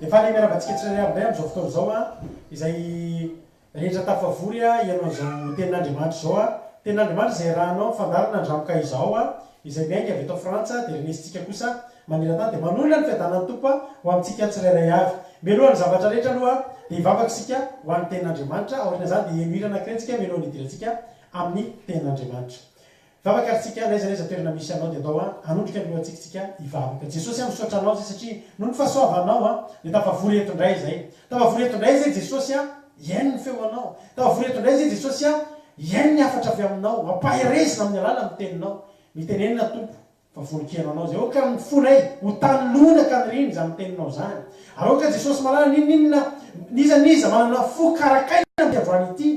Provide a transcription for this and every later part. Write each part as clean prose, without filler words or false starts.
Dia faly miarahaba antsika tsirairay avy indray amin'izao fotoana izao an, izay rehetra tafavory an, hihaino an'izao tenin'Andriamanitra izao an. Tenin'Andriamanitra izay arahanao amin'ny fandaharana Andramoka izao an, izay miainga avy eto Frantsa dia renesintsika kosa maneran-tany dia manolona ny fiadanan'ny Tompo an, ho amintsika tsirairay avy. Mialohan'ny zavatra rehetra aloha dia hivavaka isika ho an'ny tenin'Andriamanitra, aorian'izany dia hihaino hira anankiray isika mialohan'ny hidirantsika amin'ny tenin'Andriamanitra. Vavaka ary tsika, n'aiza n'aiza toerana misy anao dia ndao hanondrika ny lohantsika tsika hivavaka. Jesosy a misaotra anao zay satria noho ny fahasoavanao a dia tafavory eto indray izay. Tafavory eto indray izay Jesosy a hihaino ny feo anao. Tafavory eto indray izay Jesosy a hihaino ny hafatra avy aminao. Ampaherezina amin'ny alalan'ny teninao. Mitenenina Tompo fa vonon-kiheno anao izay. Aoka ny fonay ho tany lonaka niriny izany teninao izany. Ary aoka Jesosy malala n'inon'inona n'iza n'iza manana fo karakaina amin'ity androany ity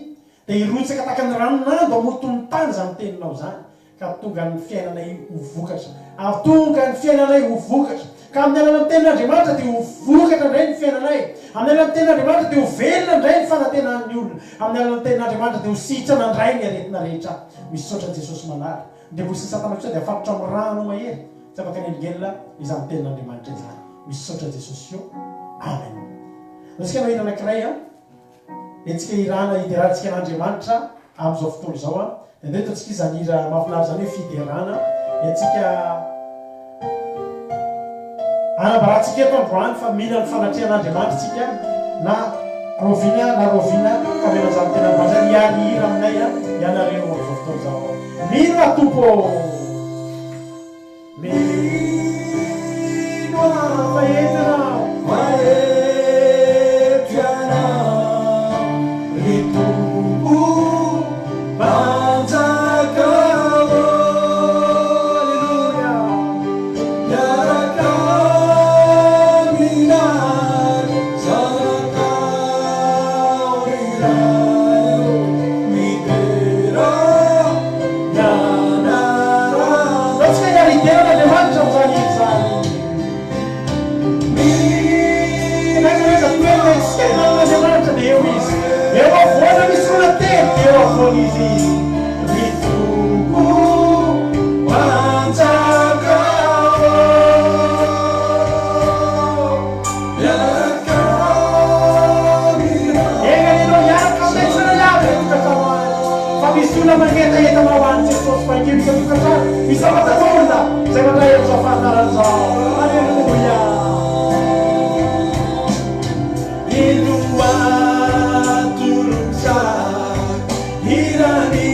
Dia hirotsaka tahaka ny ranon'ando amoron'ny tany izany teninao izany, ka tonga ny fiainanay ho vokatra. Ary tonga ny fiainanay ho vokatra. Ka amin'ny alalan'ny tenin'Andriamanitra dia ho vokatra indray ny fiainanay. Amin'ny alalan'ny tenin'Andriamanitra dia ho velona indray ny fanantenan'ny olona. Amin'ny alalan'ny tenin'Andriamanitra dia ho sitrana indray ny aretina rehetra. Misaotra an'i Jesosy malala. Ny devoly sy ny satana kosa dia afatotra amin'ny rano mahery tsy afaka hanelingelina izany tenin'Andriamanitra izany. Misaotra Jesosy o. Amen. Antsika hanao hira anankiray an. Hetsika hirana hiderantsika an'Andriamanitra amin'izao fotoana izao an. Dia andeha ataontsika izany hira mahafinaritra izany hoe fiderana. Hetsika anambarantsika eto androany fa mila ny fanatrehan'Andriamanitra isika na rahoviana na rahoviana ka mila an'izany tena androany izany hiary hira aminay ianareo amin'izao fotoana izao. Mino aho Tompo ô! Mino aho fa eto ianao. Fa eto ianao, ry Tompo Mpanjaka ô. Aleloia. Miaraka aminay, zanakao ry Ray ô, midera. Andao tsika hiara hidera an'Andriamanitra amin'izany hira izany. N'aiza n'aiza toerana hisainana an'Andriamanitra dia eo Izy. Eo afovoana misy olona telo dia eo afovoana Izy. Ry Tompo Mpanjaka ô, miaraka aminao. Enga anie ianao hiaraka aminay tsirairay avy any an-tokantrano any. Fa misy olona mangetaheta anao ho an'i Jesosy mangino isan-tokantrano, isam-batan'olona izay mandray an'izao fahatarana izao. Aleloia! Ino atolotra hiran'ny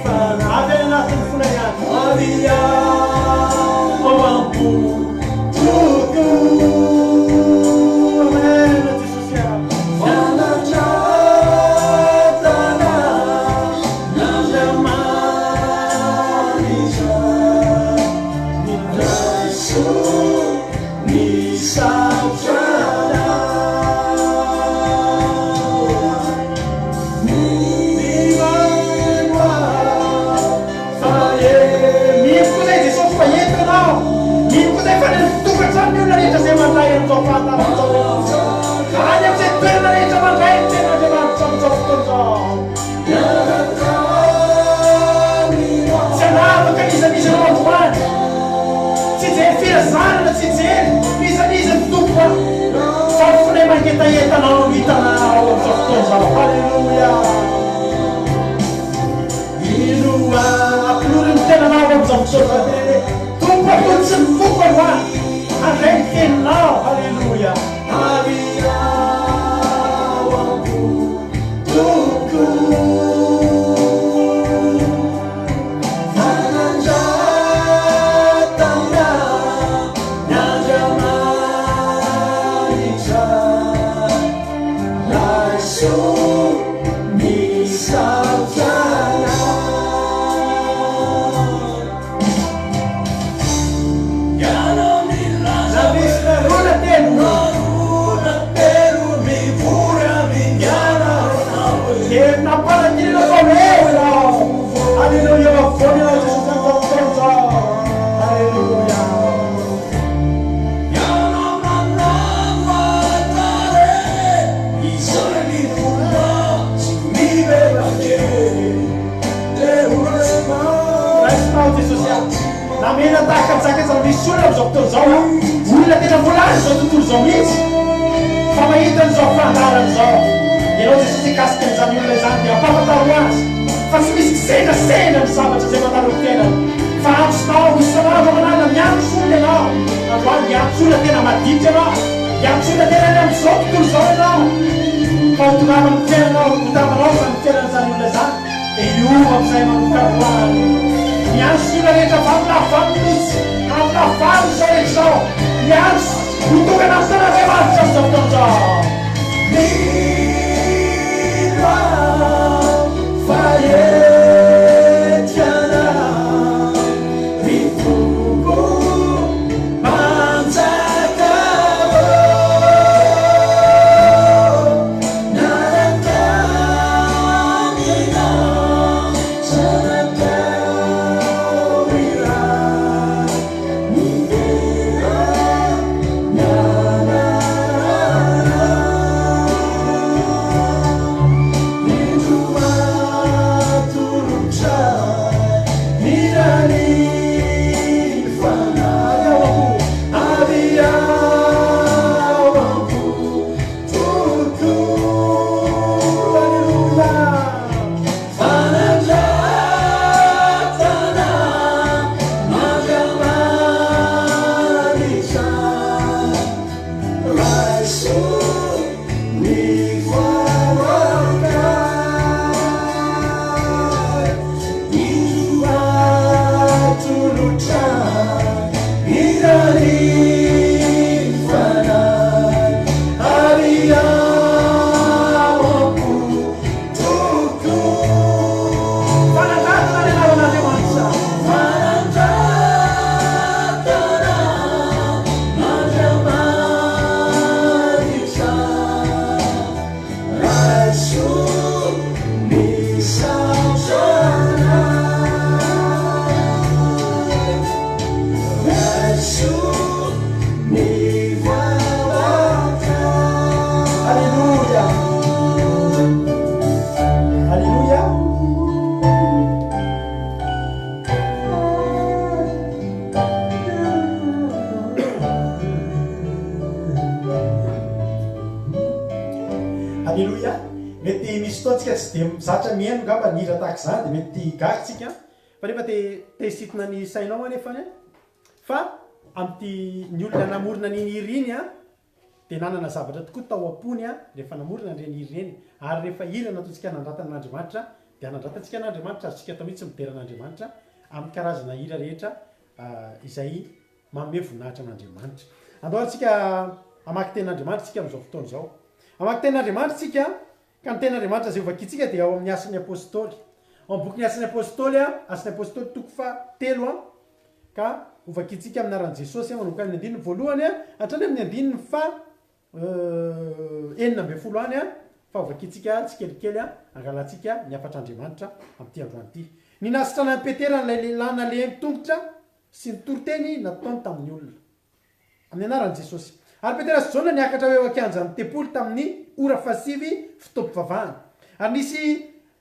fanahy. Avy any anatin'ny fonay any. Avy ao am-po tokoa. Amen, Jesosy a. Fanandratana n'Andriamanitra ny raiso ny satrana. Mino aho fa Mino koa zay Jesosy fa eto ianao. Mino koa zay fa any amin'ny tokantrano ny olona rehetra izay mandray an'izao fahatarana izao ianao. Any amin'izay toerana rehetra mandray ny tenin'Andriamanitra amin'izao fotoana izao. Tsy hanavaka n'iza n'iza ianao androany. Tsy hijery firazanana, tsy hijery n'iza n'iza ny Tompo a. Fa ny fonay mangetaheta anao no hitanao amin'izao fotoana izao. Haleloia. Mino aho, atolory ny tenanao amin'izao fotoana izao, tena hoe, Tompo atolotry ny foko androany, handray ny teninao, haleloia. Ary ao am-po Tompo Fanandratana ny Andriamanitra Raiso Dia nampanankinina fa ho eo ianao. Aleloia, eo afovoany ianao Jesosy amin'izao fotoana izao. Aleloia. Raisinao Jesosy aho. Namena tahaka ny sakaiza misy olona amin'izao fotoana izao aho. Olona tena mbola any izao tontolo izao mihitsy fa mahita an'izao fandaharana izao. Ianao Jesosy hikasika an'izany olona izany dia ampahafantaro azy fa tsy misy kisendrasendra ny zavatra izay mandalo amin'ny fiainany fa antsonao isan'andro aman'alina miantso olona ianao androany hiantso olona tena maditra ianao hiantso olona tena any amin'izao tontolo izao ianao fa ho tongavan'ny fiainanao ho tavanao izany fiainan'izany olona izany Dia hiova amin'izay manomboka androany. Miantso ny olona rehetra avy amin'ny lafivalo mihitsy, amin'ny lafivalo izao rehetra izao. Miantso ho tonga anaty tanàn'Andriamanitra amin'izao fotoana izao. Mino aho fa etiana ry Tompo Mpanjaka ô. Fanandratana ny anaran'Andriamanitra. Aleloia. Aleloia. Aleloia. Mety misy fotoana tsika tsy dia zatra mihaino ngamba ny hira tahaka izany dia mety gaga tsika fa nefa te te hisintona ny sainao anefa fa amin'ity ny olona namorona an'iny hira iny an dia nanana zavatra tokoa tao am-pony rehefa namorona an'ireny hira ireny, ary rehefa hira nataontsika hanandratana an'Andriamanitra, dia hanandratantsika an'Andriamanitra, azontsika atao mihitsy midera an'Andriamanitra amin'ny karazana hira rehetra izay manome voninahitra an'Andriamanitra. Andao ary tsika hamaky tenin'Andriamanitra isika amin'izao fotoana izao. Hamaky tenin'Andriamanitra isika, ka ny tenin'Andriamanitra izay hovakintsika dia ao amin'ny Asan'ny Apostoly. Ao amin'ny bokin'ny Asan'ny Apostoly, Asan'ny Apostoly toko fahatelo, Ka hovakintsika amin'ny anaran'i Jesosy manomboka any amin'ny andininy voalohany hatrany amin'ny andininy faha 16 any fa hovakintsika tsikelikely hangalantsika ny hafatr'Andriamanitra amin'ity androany ity. Ny nahasitranan'i Petera an'ilay lehilahy nalemy tongotra sy ny toriteny nataony tamin'ny olona. Amin'ny anaran'i Jesosy. Ary Petera sy Jaona niakatra ho eo an-kianjan'ny tempoly tamin'ny ora fahasivy fotoam-pivavahana. Ary nisy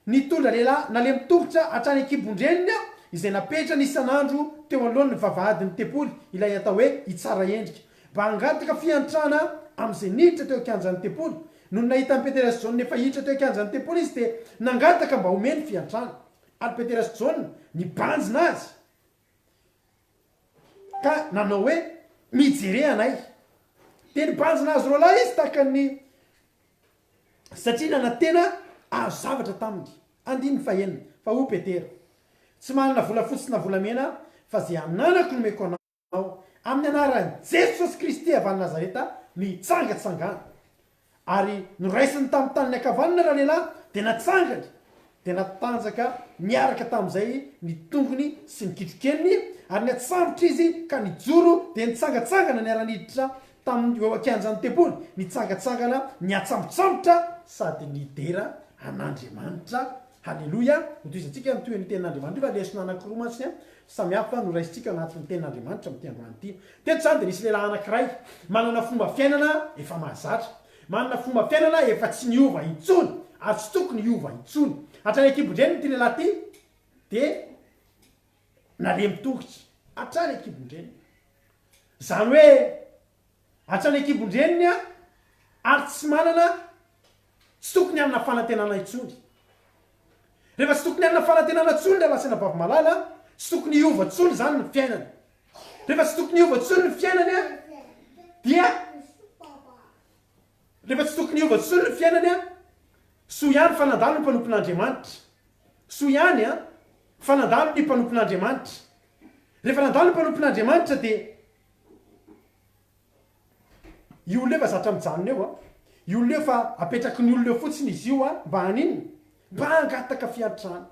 nitondra lehilahy nalemy tongotra hatrany an-kibon-dreniny izay napetrany isan'andro teo anoloan'ny vavahadin'ny tempoly, ilay atao hoe Itsaraendrika, mba hangataka fiantrana amin'izay niditra teo an-kianjan'ny tempoly. Nony nahita an'i Petera sy Jaona efa hiditra teo an-kianjan'ny tempoly izy, dia nangataka mba homeny fiantrana. Ary Petera sy Jaona nibanjina azy. Ka nanao hoe, Mijere anay. Dia nibanjina azy roalahy izy tahaka ny satria nanantena hahazo zavatra taminy. Andininy fahenina. Fa hoy Petera, Tsy manana volafotsy na volamena aho, fa izay ananako nomeko anao. Amin'ny anaran'i Jesosy Kristy avy any Nazareta, mitsangatsangana. Ary noraisiny tamin'ny tanany ankavanana ralehilahy, dia natsangany, dia natanjaka niaraka tamin'izay ny tongony sy ny kitrokeliny, ary niatsambotra izy ka nijoro, dia nitsangantsangana niara-niditra tamin'ny eo an-kianjan'ny tempoly, nitsangantsangana niatsambotsambotra sady nidera an'Andriamanitra. Haleloia! Hotohizantsika ny tohin'ny tenin'Andriamanitra io fa lesona anankiroa mantsy samy hafa no raisintsika ao anatin'ny tenin'Andriamanitra amin'ity androany ity. Teto izany dia nisy lehilahy anankiray manana fomba fiainana efa mahazatra, manana fomba fiainana efa tsy niova intsony ary tsy tokony hiova intsony. Hatrany an-kibon-dreniny ity lehilahy ity dia nalemy tongotra hatrany an-kibon-dreniny. Izany hoe. Hatrany an-kibon-dreniny ary tsy manana, tsy tokony hanana fanantenana intsony. Rehefa tsy tokony hanana fanantenana intsony rahalahy sy anabavy malala, tsy tokony hiova intsony izany ny fiainany. Rehefa tsy tokony hiova intsony ny fiainany dia rehefa tsy tokony hiova intsony ny fiainany, soa ihany fa nandalo ny mpanompon'Andriamanitra. Soa ihany fa nandalo ny mpanompon'Andriamanitra. Rehefa nandalo ny mpanompon'Andriamanitra dia Io olona io efa zatra mijanona eo an! Io olona io efa apetraky ny olona eo fotsiny izy io an! Mba haninona? Mba hangataka fiantrana.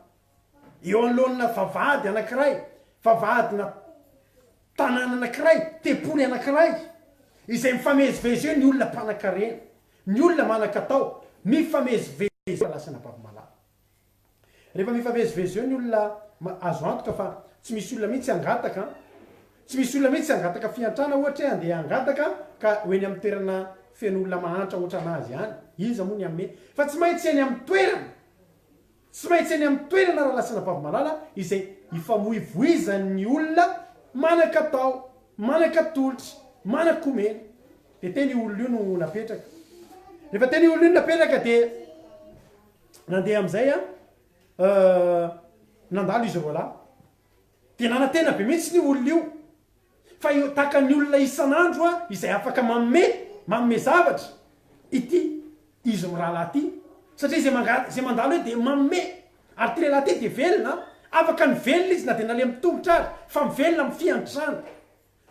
Eo anoloana vavahady anankiray, vavahadina tanàna anankiray, tempoly anankiray, izay mifamezivezy eo ny olona mpanankarena, ny olona manan-katao, mifamezivezy eo lasa anabavy-malala. Rehefa mifamezivezy eo ny olona azo antoka fa tsy misy olona mihitsy hangataka an! Tsy misy olona mihitsy hangataka fiantrana ohatra hoe handeha hangataka ka ho eny amin'ny toerana feno olona mahantra ohatran'azy any. Iza moa ny hanome? Fa tsy maintsy eny amin'ny toerana, tsy maintsy eny amin'ny toerana rahalahy sy anabavy malala izay ifamoivoizan'ny olona manan-katao, manan-katolotra, manan-komena. Dia teny io olona io no napetraka. Rehefa teny io olona io no napetraka dia. Nandeha amin'izay an, nandalo izy roalahy. Dia nanantena be mihitsy io olona io fa io tahaka ny olona isan'andro an, izay afaka manome, manome zavatra ity izy mirahalahy ity. Satria izay manga, izay mandalo eo dia manome. Ary ity lehilahy ity dia velona an, afaka nivelona izy na dia nalemy tongotra ary, fa mivelona amin'ny fiantrana.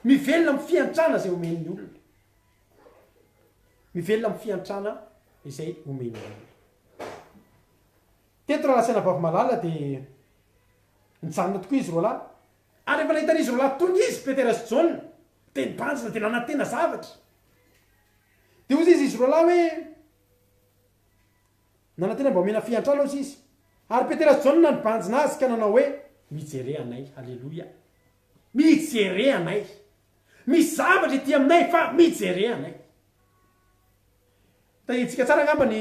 Mivelona amin'ny fiantrana izay omen'ny olona. Mivelona amin'ny fiantrana izay omen'ny olona. Teto rahalahy sy anabavy malala dia nijanona tokoa izy roalahy. Ary rehefa nahita an'izy roalahy tonga izy, Petera sy Jaona, dia nibanjina dia nanantena zavatra. Dia hoy izy izy roalahy hoe, nanantena mba homena fiantrana hoy izy. Ary Petera sy Jaona nibanjina azy ka nanao hoe, Mijere anay. Haleloia. Mijere anay. Misy zavatra ety aminay fa mijere anay. Tahiantsika tsara angamba ny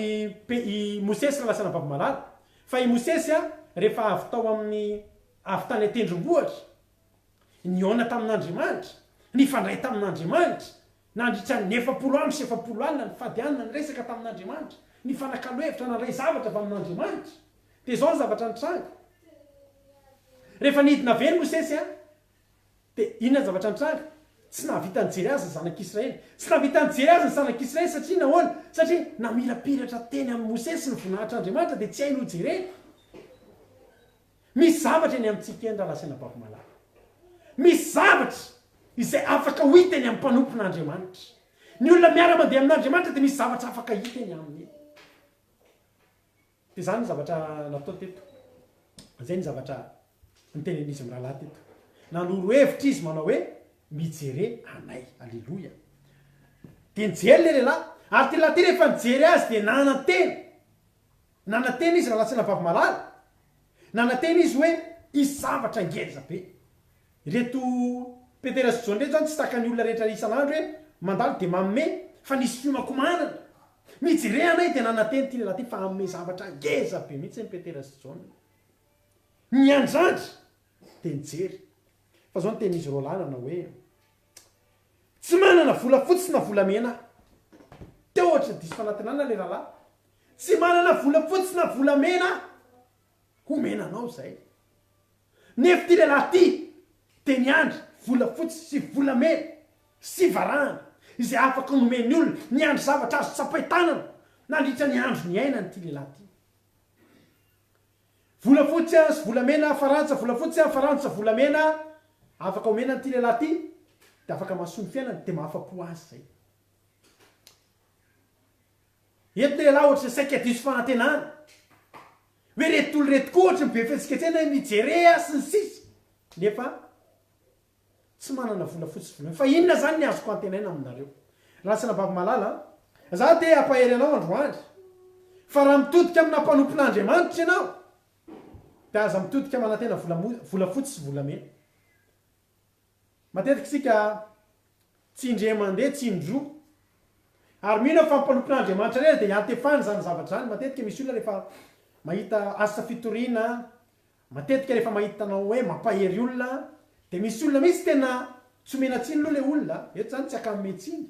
i Mosesy raha lasa anabavy malala. Fa i Mosesy rehefa avy tao amin'ny avy tany an-tendrombohitra, nihaona tamin'Andriamanitra, nifandray tamin'Andriamanitra, nandritra ny 40 andro sy 40 alina nifady hanina, niresaka tamin'Andriamanitra, nifanakalo hevitra, nandray zavatra avy amin'Andriamanitra. Dia izao ny zavatra nitranga. Rehefa nidina avy eny Mosesy, Dia inona ny zavatra nitranga? Tsy nahavita nijery azy ny zanak'Israely. Tsy nahavita nijery azy ny zanak'Israely satria nahoana? Satria namirapiratra teny amin'i Mosesy ny voninahitr'Andriamanitra dia tsy hainy hojerena. Misy zavatra eny amintsika eny rahalahy sy anabavy malala. Misy zavatra izay afaka ho hita eny amin'ny mpanompon'Andriamanitra. Ny olona miara-mandeha amin'Andriamanitra dia misy zavatra afaka hita eny aminy eny. Dia izany ny zavatra natao teto. Izay ny zavatra nitenenin'izy mirahalahy teto. Nanoro hevitra izy manao hoe, Mijere anay. Aleloia. Dia nijery ilay lehilahy. Ary ity lehilahy ity rehefa nijery azy dia nanantena. Nanantena izy rahalahy sy anabavy malala. Nanantena izy hoe hisy zavatra ngeza be. Ireto Petera sy Jaona ireto izany tsy tahaka ny olona rehetra isan'andro hoe mandalo dia manome fa nisy fiomankomanana. Mijere anay dia nanantena ity lehilahy ity fa hanome zavatra ngeza be mihitsy ny Petera sy Jaona. Niandrandra dia nijery. Fa izao ny tenin'izy roalahy nanao hoe, Tsy manana volafotsy na volamena aho. Teo ohatry ny diso fanantenana ilay rahalahy. Tsy manana volafotsy na volamena aho. Homena anao izay. Nefa ity lehilahy ity dia niandry volafotsy sy volamena sy varahana izay afaka nomen'ny olona, niandry zavatra azo tsapain-tanana nandritra ny andro niainany ity lehilahy ity. Volafotsy sy volamena, farantsa volafotsy, farantsa volamena afaka omena an'ity lehilahy ity dia afaka mahasoa ny fiainany dia mahafa-po azy izay. Eto lehilahy ohatry ny saika diso fanantenana. Hoe reto olona reto koa ohatry ny be fihetsiketsehana hoe mijere aho sy ny sisa. Nefa tsy manana vola fotsy sy volamena. Fa inona izany ny azoko antenaina aminareo? Rahalahy sy anabavy malala a, za te hampahery anao androany fa raha mitodika amina mpanompon'Andriamanitra ianao dia aza mitodika manantena volafotsy sy volamena. Matetika isika tsy indray mandeha, tsy indroa. Ary mino aho fa ny mpanompon'Andriamanitra irery dia iantefany izany zavatra izany. Matetika misy olona rehefa mahita asa fitoriana, matetika rehefa mahita anao hoe mampahery olona, dia misy olona mihitsy tena tsy omena tsiny aloha ilay olona, eto izany tsy akanome tsiny.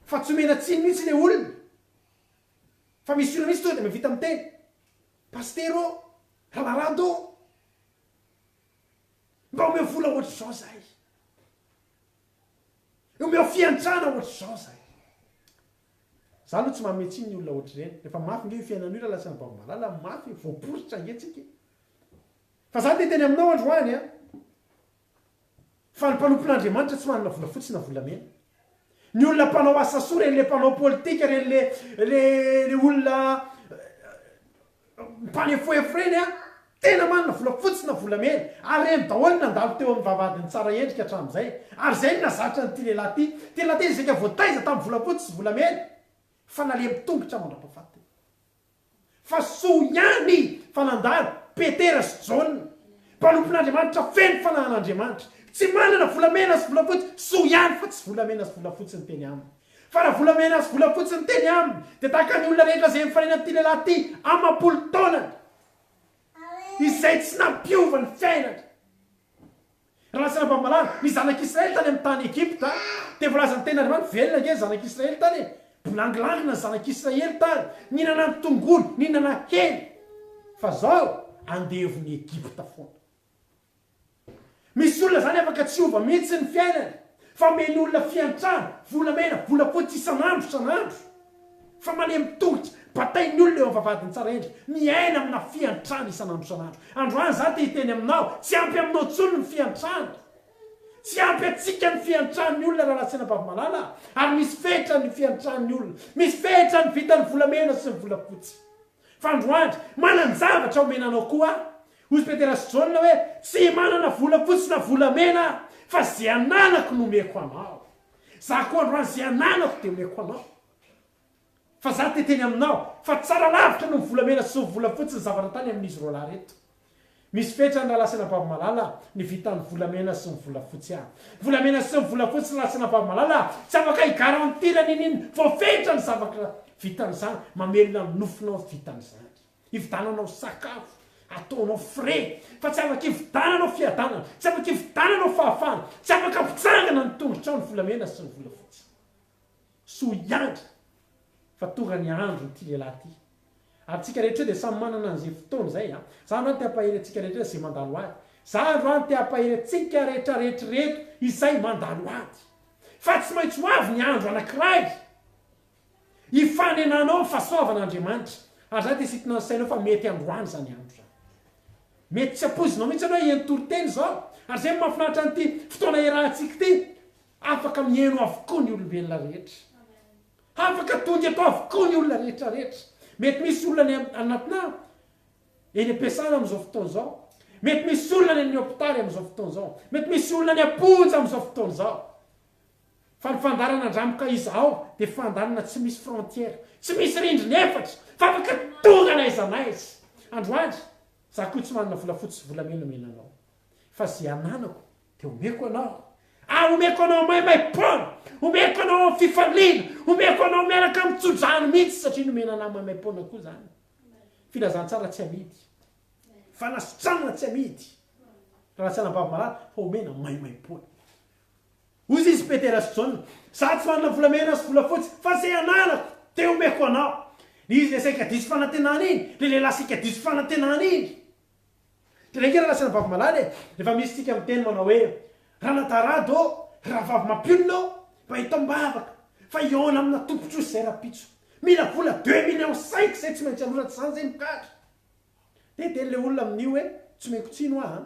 Fa tsy omena tsiny mihitsy le olona. Fa misy olona mihitsy tonga dia mahavita miteny, Pasitera ô, Ramarado ô, mba omeo vola ohatr'izao zahay. Omeo fiantrana ohatr'izao zahay. Za aloha tsy manome tsiny ny olona ohatr'ireny. Efa mafy nge io fiainana io raha lasa ny vavy-malala, mafy e, voaporitra nge tsika e. Fa za te hiteny aminao androany an, fa ny mpanompon'Andriamanitra tsy manana volafotsy na volamena. Ny olona mpanao asa soa, ireny le mpanao politika, ireny le le le olona mpanefoefo ireny an, tena manana volafotsy na volamena. Ary ireny daholo no nandalo teo amin'ny vavahadin'i Tsaraendrika hatramin'izay. Ary izay no nahazatra an'ity lehilahy ity. Ity lehilahy ity saika voataiza tamin'ny volafotsy sy volamena, fa nalemy tongotra mandra-pahafatiny. Fa soa ihany fa nandalo Petera sy Jaona, mpanompon'Andriamanitra feno fanahin'Andriamanitra, tsy manana volamena sy volafotsy, soa ihany fa tsy volamena sy volafotsy ny teny aminy. Fa raha volamena sy volafotsy ny teny aminy, dia tahaka ny olona rehetra izay nifanena amin'ity lehilahy ity amam-polo taonany, izay tsy nampiova ny fiainany. Raha tsy nampamalala ny zanak'Israely tany amin'ny tany Egypta, dia voalazan'ny tenin'Andriamanitra, velona ange ny zanak'Israely tany e! Bolangilangina ny zanak'Israely tany, nihinana ny tongolo, nihinana hena. Fa zao, andevon'i Egypta foana. Misy olona zany afaka tsy hiova mihitsy ny fiainany, fa omeny olona fiantrana, volamena, volafotsy isan'andro isan'andro. Fa malemy tongotra, batain'ny olona eo am-vavahadin'ny tsara endrika, miaina amina fiantrana isan'andro isan'andro. Androany izaho te hiteny aminao, tsy ampy aminao intsony ny fiantrana. Tsy ampy antsika ny fiantran'ny olona rahalahy sy anabavy malala a! Ary misy fetra ny fiantran'ny olona, misy fetra ny vitan'ny volamena sy ny volafotsy. Fa androany, manan-javatra omena anao koa aho. Hoy Petera sy Jaona hoe, Tsy manana volafotsy na volamena aho, fa izay ananako no omeko anao. Za koa androany izay ananako dia omeko anao. Fa za te teny aminao fa tsara lavitra noho ny volamena sy ny volafotsy ny zavatra tany amin'izy roalahy reto. Misy fetrany rahalahy sy anabavy malala a, ny vitan'ny volamena sy ny volafotsy a. Volamena sy ny volafotsy rahalahy sy anabavy malala a, tsy afaka hi-garantir n'inon'inona, voafetra ny zavatra vitan'izany, mamelona ny nofonao ny vitan'izany. Hividananao sakafo, ataonao frais, fa tsy afaka hividananao fiadanana, tsy afaka hividananao fahafahana, tsy afaka hampitsangana ny tongotrao ny volamena sy ny volafotsy. Soa ihany fa tonga ny andron'ity lehilahy ity. Ary tsika rehetra eo dia samy manana an'izay fotoana izay an. Za androany te hampahery antsika rehetra izay mandalo ady. Za androany te hampahery antsika rehetra rehetra ireto izay mandalo ady. Fa tsy maintsy ho avy ny andro anankiray hifanenanao amin'ny fahasoavan'Andriamanitra. Ary za te sintona ny sainao fa mety androany izany andro izany. Mety tsy ampoizinao mihitsy ianao hihaino toriteny izao. Ary izay no mahafinaritra an'ity fotoana iarahantsika ity. Afaka mihaino avokoa ny olombelona rehetra. Afaka tonga eto avokoa ny olona rehetra rehetra. Mety misy olona any anatina eny am-piasana amin'izao fotoana izao. Mety misy olona any amin'ny hopitaly amin'izao fotoana izao. Mety misy olona any am-ponja amin'izao fotoana izao. Fa ny fandaharana Andramoka izao dia fandaharana tsy misy frontière, tsy misy rindrina efatra, fa afaka tonga n'aiza n'aiza. Androany, za koa tsy manana volafotsy sy volamena omena anao. Fa ze ananako Dia omeko anao. Ary omeko anao maimaim-poana. Omeko anao amin'ny fifaliana. Omeko anao miaraka amin'ny tso-drano mihitsy satria nomena anah maimaim-poana koa izany. Filazantsara tsy amidy. Fanasitranana tsy amidy. Raha tsy anabavy marary fa omena maimaim-poana. Hoy izy Petera sy Jaona, Za tsy manana volamena sy volafotsy, fa izay ananako dia omeko anao. Izy ilay saika diso fanantenana iny, ilay lehilahy saika diso fanantenana iny. Tena ange rahalahy sy anabavy malala e! Rehefa misy tsika miteny manao hoe, Ranadarado ô, rahavavy mampionona ô, mba eto am-bavaka fa hihaona amina tompon-trosa izay rahampitso. Mila vola deux millions cinq izay tsy maintsy aloa raha tsy izany izay mikatra. Dia hiteny ilay olona amin'io hoe, tsy omeko tsiny hoa an!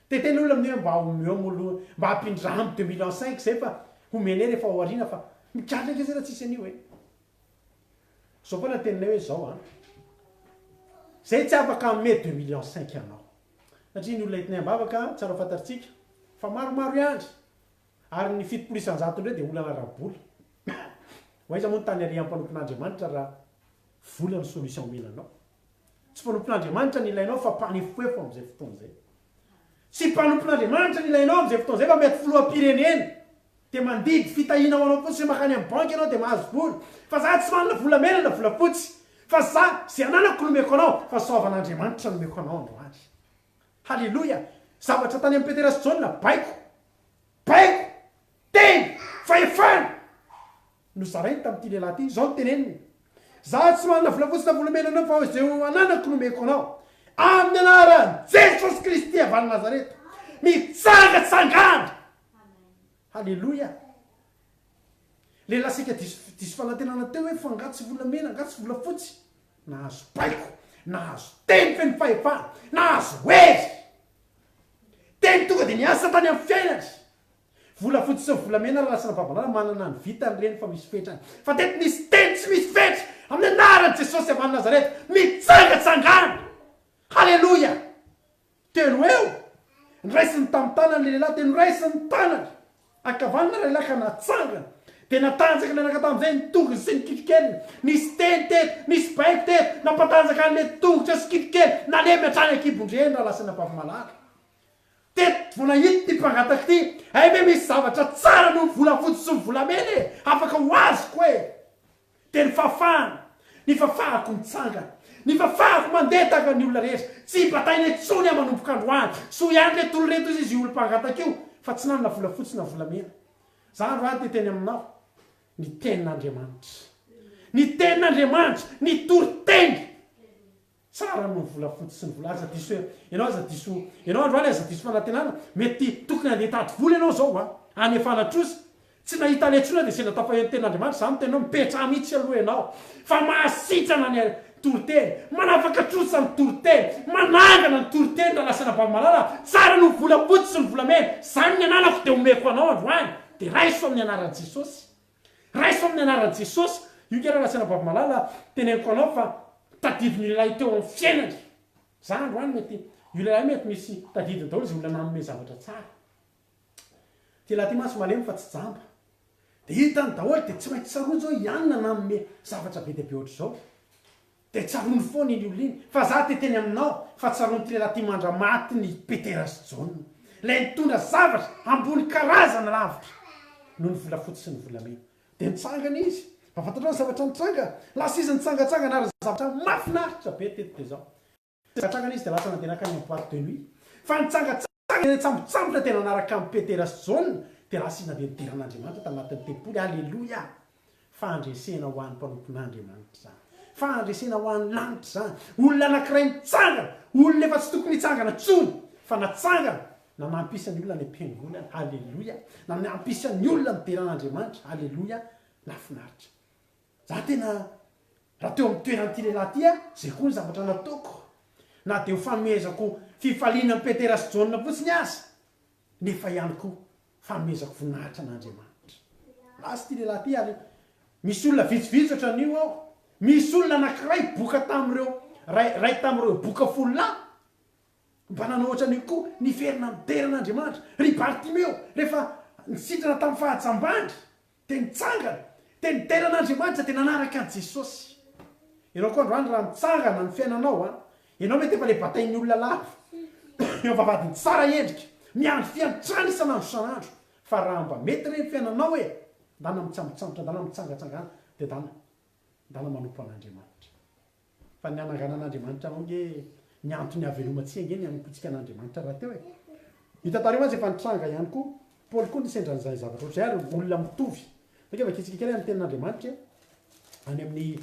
Dia hiteny ilay olona amin'io hoe, mba omeo moa aloha, mba ampindramo deux millions cinq izay fa homenay rehefa ao aoriana fa mikatra ange izay raha tsisy an'io e! Zao foana ny teninay hoe zao an! Zay tsy afaka hanome deux millions cinq anao. Satria ny olona entinay am-bavaka, tsara ho fantatritsika, fa maromaro ihany. Ary ny 70% indray dia olana ara-bola. Ho aiza moa ny tany alehan'ny mpanompon'Andriamanitra raha vola no solution omena anao? Tsy mpanompon'Andriamanitra no ilainao fa mpanefoefo amin'izay fotoana izay. Tsy mpanompon'Andriamanitra no ilainao amin'izay fotoana izay fa mety filoham-pirenena. Dia mandidy fitahiana ho anao fotsiny, makany amin'ny banky ianao dia mahazo vola. Fa za tsy manana volamena na volafotsy. Fa za, izay ananako no omeko anao, fahasoavan'Andriamanitra no omeko anao androany. Haleloia! Zavatra tany amin'i Petera sy Jaona, baiko. Baiko! Teny! Fahefana! Nozarainy tamin'ity lehilahy ity. Izao no teneniny, Izaho tsy manana volafotsy na volamena anao fa izay ho ananako no omeko anao. Amin'ny anaran'i Jesosy Kristy avy any Nazareta, mitsangatsangana! Haleloia! Lehilahy saika diso diso fanantenana teo hoe fa angaha tsy volamena, angaha tsy volafotsy? Nahazo baiko, nahazo teny feno fahefana, nahazo hery! Teny tonga dia niasa tany amin'ny fiainany. Volafotsy sy volamena raha lasa babalala manana ny vitany ireny fa misy fetrany. Fa teto nisy teny tsy misy fetra amin'ny anaran'i Jesosy avy any Nazareta. Mitsangatsangana! Haleloia! Telo eo, noraisiny tamin'ny tanany ilay lehilahy dia noraisiny ny tanany ankavanana ilay lehilahy ka natsangany. Dia natanjaka niaraka tamin'izay ny tongony sy ny kitrokeliny. Nisy teny teto, nisy baiko teto, nampatanjaka an'ilay tongotra sy kitrokely nalemy hatrany an-kibon-dreny raha lasa nampahamalala. Teto vao nahita ity mpangataka ity, hay ve misy zavatra tsara noho ny volafotsy sy ny volamena e! Afaka ho azoko e! Dia ny fahafahana, ny fahafahako mitsangana, ny fahafahako mandeha tahaka ny olona rehetra, tsy hibataina intsony aho manomboka androany. Soa ihany reto olona ireto hozy izy io olom-pangataka io fa tsy nanana volafotsy na volamena. Za androany te hiteny aminao, ny tenin'Andriamanitra. Ny tenin'Andriamanitra, ny toriteny. Tsara noho ny volafotsy sy ny vola. Aza diso ianao aza diso ianao androany aza diso fanantenana. Mety tokony handeha hitady vola ianao zao a. Hanefana trosa. Tsy nahita an'ilay intsony aho dia sendra tafaheno tenin'Andriamanitra za miteny anao mipetraha mihitsy aloha ianao fa mahasitrana ny toriteny, manafaka trosa ny toriteny, manangana ny toriteny raha lasa anabavy malala a. Tsara noho ny volafotsy sy ny volamena. Zany ny ananako dia omeko anao androany. Dia raiso amin'ny anaran'i Jesosy. Raiso amin'ny anaran'i Jesosy. Io nge raha lasa anabavy malala teneniko anao fa tadidin'io lehilahy io teo amin'ny fiainany. Za androany mety io lehilahy io mety misy tadidiny daholo izay olona nanome zavatra tsara. Ty lehilahy ty mantsy malemy fa tsy jamba. Dia hitany daholo dia tsy maintsy tsaroany zao i Anna nanome zavatra be dia be ohatr'izao. Dia tsaroany foana iny olona iny. Fa za te teny aminao fa tsaroan'ity lehilahy ty mandra-matiny i Petera sy Jaona. Ilay nitondra zavatra ambony karazana lavitra noho ny volafotsy sy ny volamena. Dia nitsangana izy. Fa fantatrao ny zavatra nitranga? Lasa izy nitsangantsangana ary ny zavatra mahafinaritra be teto dia izao. Nitsangantsangana izy dia lasa nandeha nankany amin'ny boite de nuit. Fa nitsangantsangana eny an-tsambotsambotra dia nanaraka an'i Petera sy Jaona dia lasa izy nandeha nidera an'Andriamanitra tanatin'ny tempoly. Aleloia! Fandresena ho an'ny mpanompon'Andriamanitra izany. Fandresena ho an'ny lanitra izany. Olona anankiray mitsangana, olona efa tsy tokony hitsangana intsony, fa natsangana, nanampy isa ny olona any am-piangonana. Aleloia! Nanampy isa ny olona midera an'Andriamanitra. Aleloia! Nahafinaritra. Za tena raha teo amin'ny toeran'ity lehilahy ity aho, izay koa ny zavatra nataoko. Na dia ho fanomezako fifaliana an'i Petera sy Jaona fotsiny aza, nefa ihany koa fanomezako voninahitra an'Andriamanitra. Lasa ity lehilahy ity ary misy olona vitsivitsy ohatran'io ao. Misy olona anankiray boka tamin'ireo, ray, ray tamin'ireo boka folo lahy, mba nanao ohatran'io koa, niverina nidera an'Andriamanitra. Ry Bartimeo, rehefa nisitrana tamin'ny fahajambany, Dia nitsangana, dia nidera an'Andriamanitra, dia nanaraka an'i Jesosy. Ianao koa androany raha mitsangana ny fiainanao an, ianao mety efa le batain'ny olona lava eo am-bavahadin'ny tsara endrika, miandry fiantrana isan'andro isan'andro, fa raha mba mety re ny fiainanao e, ndana mitsambotsambotra, ndana mitsangatsangana, dia ndana, ndana manompo an'Andriamanitra. Fa ny hananganan'Andriamanitra anao ange, ny antony hahavelomantsika ange ny hanompoantsika an'Andriamanitra rahateo e. Ny tantara io mantsy efa nitranga ihany koa, Paoly koa nisendra an'izany zavatra ohatr'izay ary olona mitovy. Saika vakintsika kely any tenin'Andriamanitra e, any amin'ny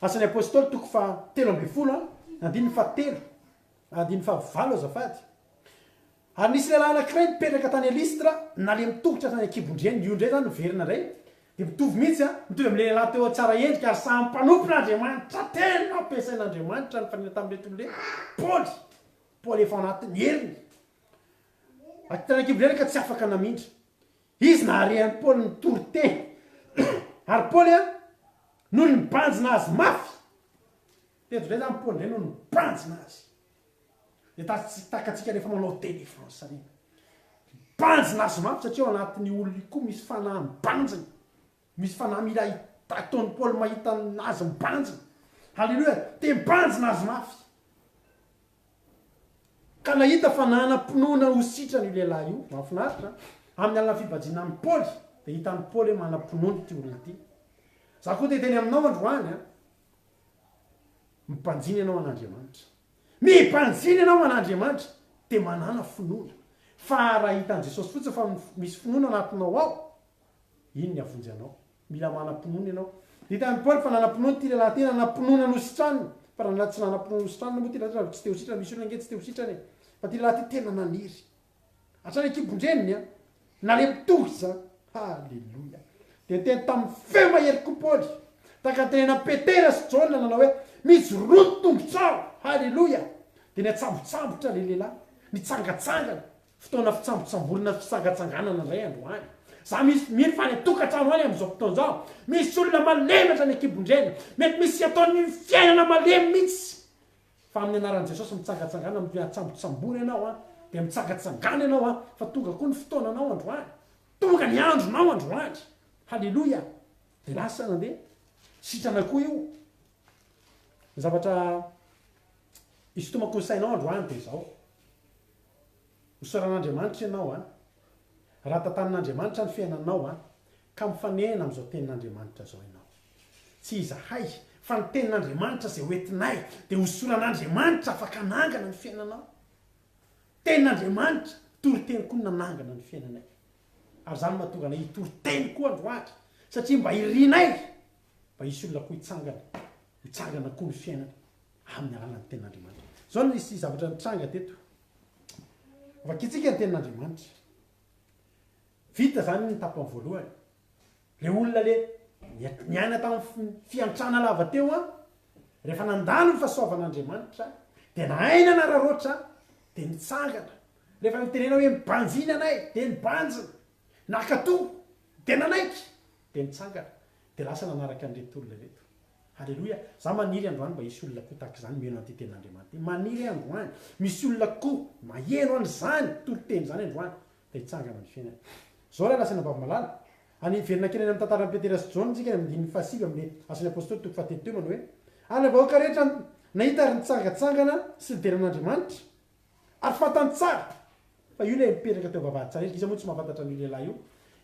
Asan'ny Apostoly toko faha 13 andininy fahatelo, andininy fahavalo azafady. Ary nisy lehilahy anankiray nipetraka tany Lystra, nalemy tongotra hatrany an-kibon-dreniny. Io indray izany miverina indray, dia mitovy mihitsy an, mitovy amin'ilay lehilahy teo Tsaraendrika, ary samy mpanompon'Andriamanitra, tena ampiasain'Andriamanitra nifanena tamin'ireto olona ireto. Paoly, Paoly efa ao anatin'ny heriny. Ary tany an-kibon-dreniny ka tsy afaka namindra. Izy nahare an'i Paoly nitory teny. Ary Paoly an, nony nibanjina azy mafy, teto indray izany Paoly indray no nibanjina azy. Dia tsy takatsika rehefa manao délivrance ireny. Mibanjina azy mafy satria ao anatin'io olona io koa misy fanahy mibanjina. Misy fanahy mila ataon'i Paoly mahita azy mibanjina. Haleloia! Dia mibanjina azy mafy. Ka nahita fa nanam-pinoana ho sitrana io lehilahy io. Mahafinaritra. Amin'ny alalan'ny fibanjina an'i Paoly, dia hitan'i Paoly hoe manam-pinoana ity olona ity. Za koa te hiteny aminao androany an. Mibanjina ianao an'Andriamanitra. Mibanjina ianao an'Andriamanitra dia manàna finoana. Fa raha hitan'i Jesosy fotsiny fa misy finoana anatinao ao, iny ny hahavonjy anao. Mila manam-pinoana ianao. Hitan'i Paoly fa nanam-pinoana ity lehilahy ity, nanam-pinoana nositranina. Fa raha tsy nanam-pinoana nositranina moa ity lehilahy ity, raha tsy te ho sitrana, misy olona ange tsy te ho sitrana e. Fa ity lehilahy ity tena naniry. Hatrany an-kibon-dreniny an, nalemy tongotra izany. Haleloia. Dia niteny tamin'ny feo mahery koa Paoly, tahaka ny tenenan'i Petera sy Jaona nanao hoe, Mijoroa ny tongotrao! Haleloia. Dia niatsambotsambotra ilay lehilahy, nitsangantsangana. Fotoana fitsambotsamborana sy fitsangatsanganana indray androany. Za misy mino fa any an-tokantrano any amin'izao fotoana izao, misy olona malemy hatrany an-kibon-dreny. Mety misy ataon'ny fiainana malemy mihitsy. Fa amin'ny anaran'i Jesosy mitsangatsangana, miatsambotsambory ianao an, dia mitsangatsangana ianao an, fa tonga koa ny fotoananao androany. Tonga ny andronao androany. Haleloia. Dia lasa nandeha. Sitrana koa io. Ny zavatra isintomako ny sainao androany dia izao. Hosoran'Andriamanitra ianao an! Raha tantanin'Andriamanitra ny fiainanao an, ka mifanena amin'izao tenin'Andriamanitra izao ianao. Tsy izahay, fa ny tenin'Andriamanitra izay hoentinay dia hosoran'Andriamanitra afaka hanangana ny fiainanao. Tenin'Andriamanitra, toriteny koa no nanangana ny fiainanay. Ary izany no mahatonga anay hitory teny koa androany, satria mba irinay mba hisy olona koa hitsangana, hitsangana koa ny fiainana amin'ny alalan'ny tenin'Andriamanitra. Izao no nisy zavatra nitranga teto. Vakintsika ny tenin'Andriamanitra. Vita izany ny tapany voalohany. Ilay olona le niaina tamin'ny fiantrana lava teo an, rehefa nandalo ny fahasoavan'Andriamanitra, dia nahay nanararaotra, dia nitsangana. Rehefa nitenena hoe mibanjina anay, dia nibanjina. Nakato, dia nanaiky, dia nitsangana. Dia lasa nanaraka an'ireto olona ireto. Haleloia! Za maniry androany mba hisy olona koa tahaka izany miheno an'ity tenin'Andriamanitra ity. Maniry aho androany misy olona koa maheno an'izany toriteny izany androany dia hitsangana ny fiainany. Zao raha lasaina vavy malala, any hiverina kely any amin'ny tantaran'i Petera sy Jaona isika any amin'ny andininy fahasivy amin'ny Asan'ny Apostoly toko fahatelo teo manao hoe, Ary ny vahoaka rehetra nahita ary nitsangantsangana sy nidera an'Andriamanitra, ary fantany tsara fa io ilay mipetraka teo am-bavahadin-tsarety, iza moa tsy mahafantatra an'io lehilahy io?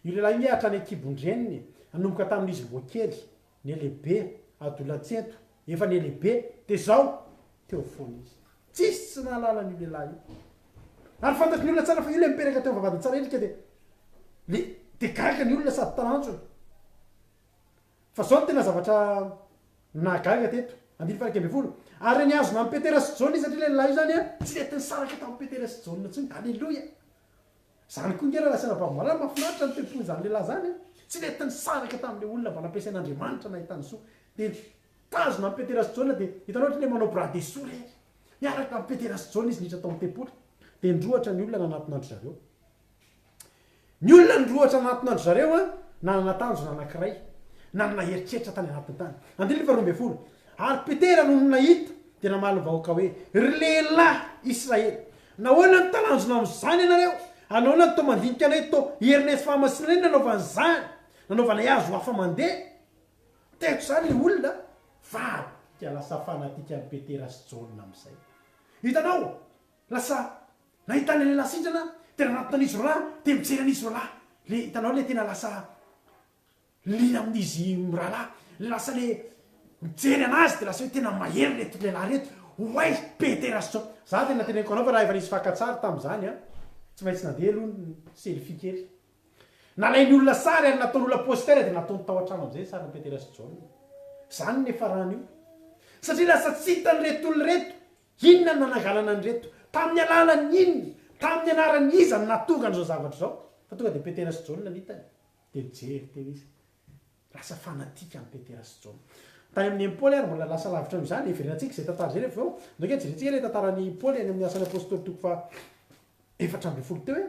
Io lehilahy io nge hatrany an-kibon-dreniny, nanomboka tamin'izy mboa kely, Nelehibe, adolantsento, efa nelehibe, dia zao, teo foana izy. Tsisy tsy nahalala an'io lehilahy io. Ary fantatry ny olona tsara fa io ilay miperaka teo am-bavahadin'i Tsaraendrika dia le dia gaga ny olona sady talanjona. Fa zao no tena zavatra nahagaga teto, andininy faha 11, Ary nihazona an'i Petera sy Jaona izy satria ilay lehilahy io zany an, tsy nety nisaraka tamin'i Petera sy Jaona intsony. Aleloia! Zany koa nge raha lazaina vavy mahafinaritra ny toe-pon'izany lehilahy zany a! Tsy nety nisaraka tamin'ilay olona mba nampiasain'Andriamanitra nahitany soa. Dia nitazona an'i Petera sy Jaona dia hitanao ohatran'ny hoe manao bras dessous irery. Niaraka tamin'i Petera sy Jaona izy niditra tao amin'ny tempoly. Dia nidrohatra ny olona nanatona an-dry zareo. Ny olona nidrohatra nanatona an-dry zareo a, nanana tanjona anankiray. Nanana eritreritra tany anatiny tany. Andininy faharoa ambinifolo. Ary Petera nony nahita dia namaly ny vahoaka hoe, Ry lehilahy Israely, Nahoana no talanjona amin'izany ianareo? Ary nahoana no toa mandinika anay toa herinay sy fahamasinanay ny nanaovana izany, nanaovanay azy ho afa-mandeha? Teto izany ilay olona vadika lasa fanatika an'i Petera sy Jaona amin'izay. Hitanao? Lasa nahita an'ilay lehilahy sitrana, dia nanatona an'izy roalahy, dia mijery an'izy roalahy. Ilay, hitanao ilay tena lasa Liana amin'izy mirahalahy, lasa le mijery anazy de lasa hoe tena mahery reto lehilahy reto, oay Petera sy Jaona. Za tena teneniko anao fa raha efa nisy fakan-tsary tamin'izany an, tsy maintsy nandeha aloha ny selfie kely. Nalain'ny olona sary ary nataon'olona poster dia nataony tao an-trano amin'izay ny sarin'i Petera sy Jaona. Zany no niafarany io. Satria lasa tsy hitan'ireto olona ireto inona no nananganana an'ireto, tamin'ny alalan'ny inona, tamin'ny anaran'iza no nahatonga an'izao zavatra izao, fa tonga dia Petera sy Jaona no hitany. Dia nijery teo izy. Lasa fanatika an'i Petera sy Jaona. Tany amin'ny an'i Paoly ary mbola lasa lavitra noho izany. Heverenantsika izay tantara izay rehefa avy eo. Ndao ange jerentsika ilay tantaran'i Paoly any amin'ny Asan'ny Apostoly toko faha 14 teo hoe,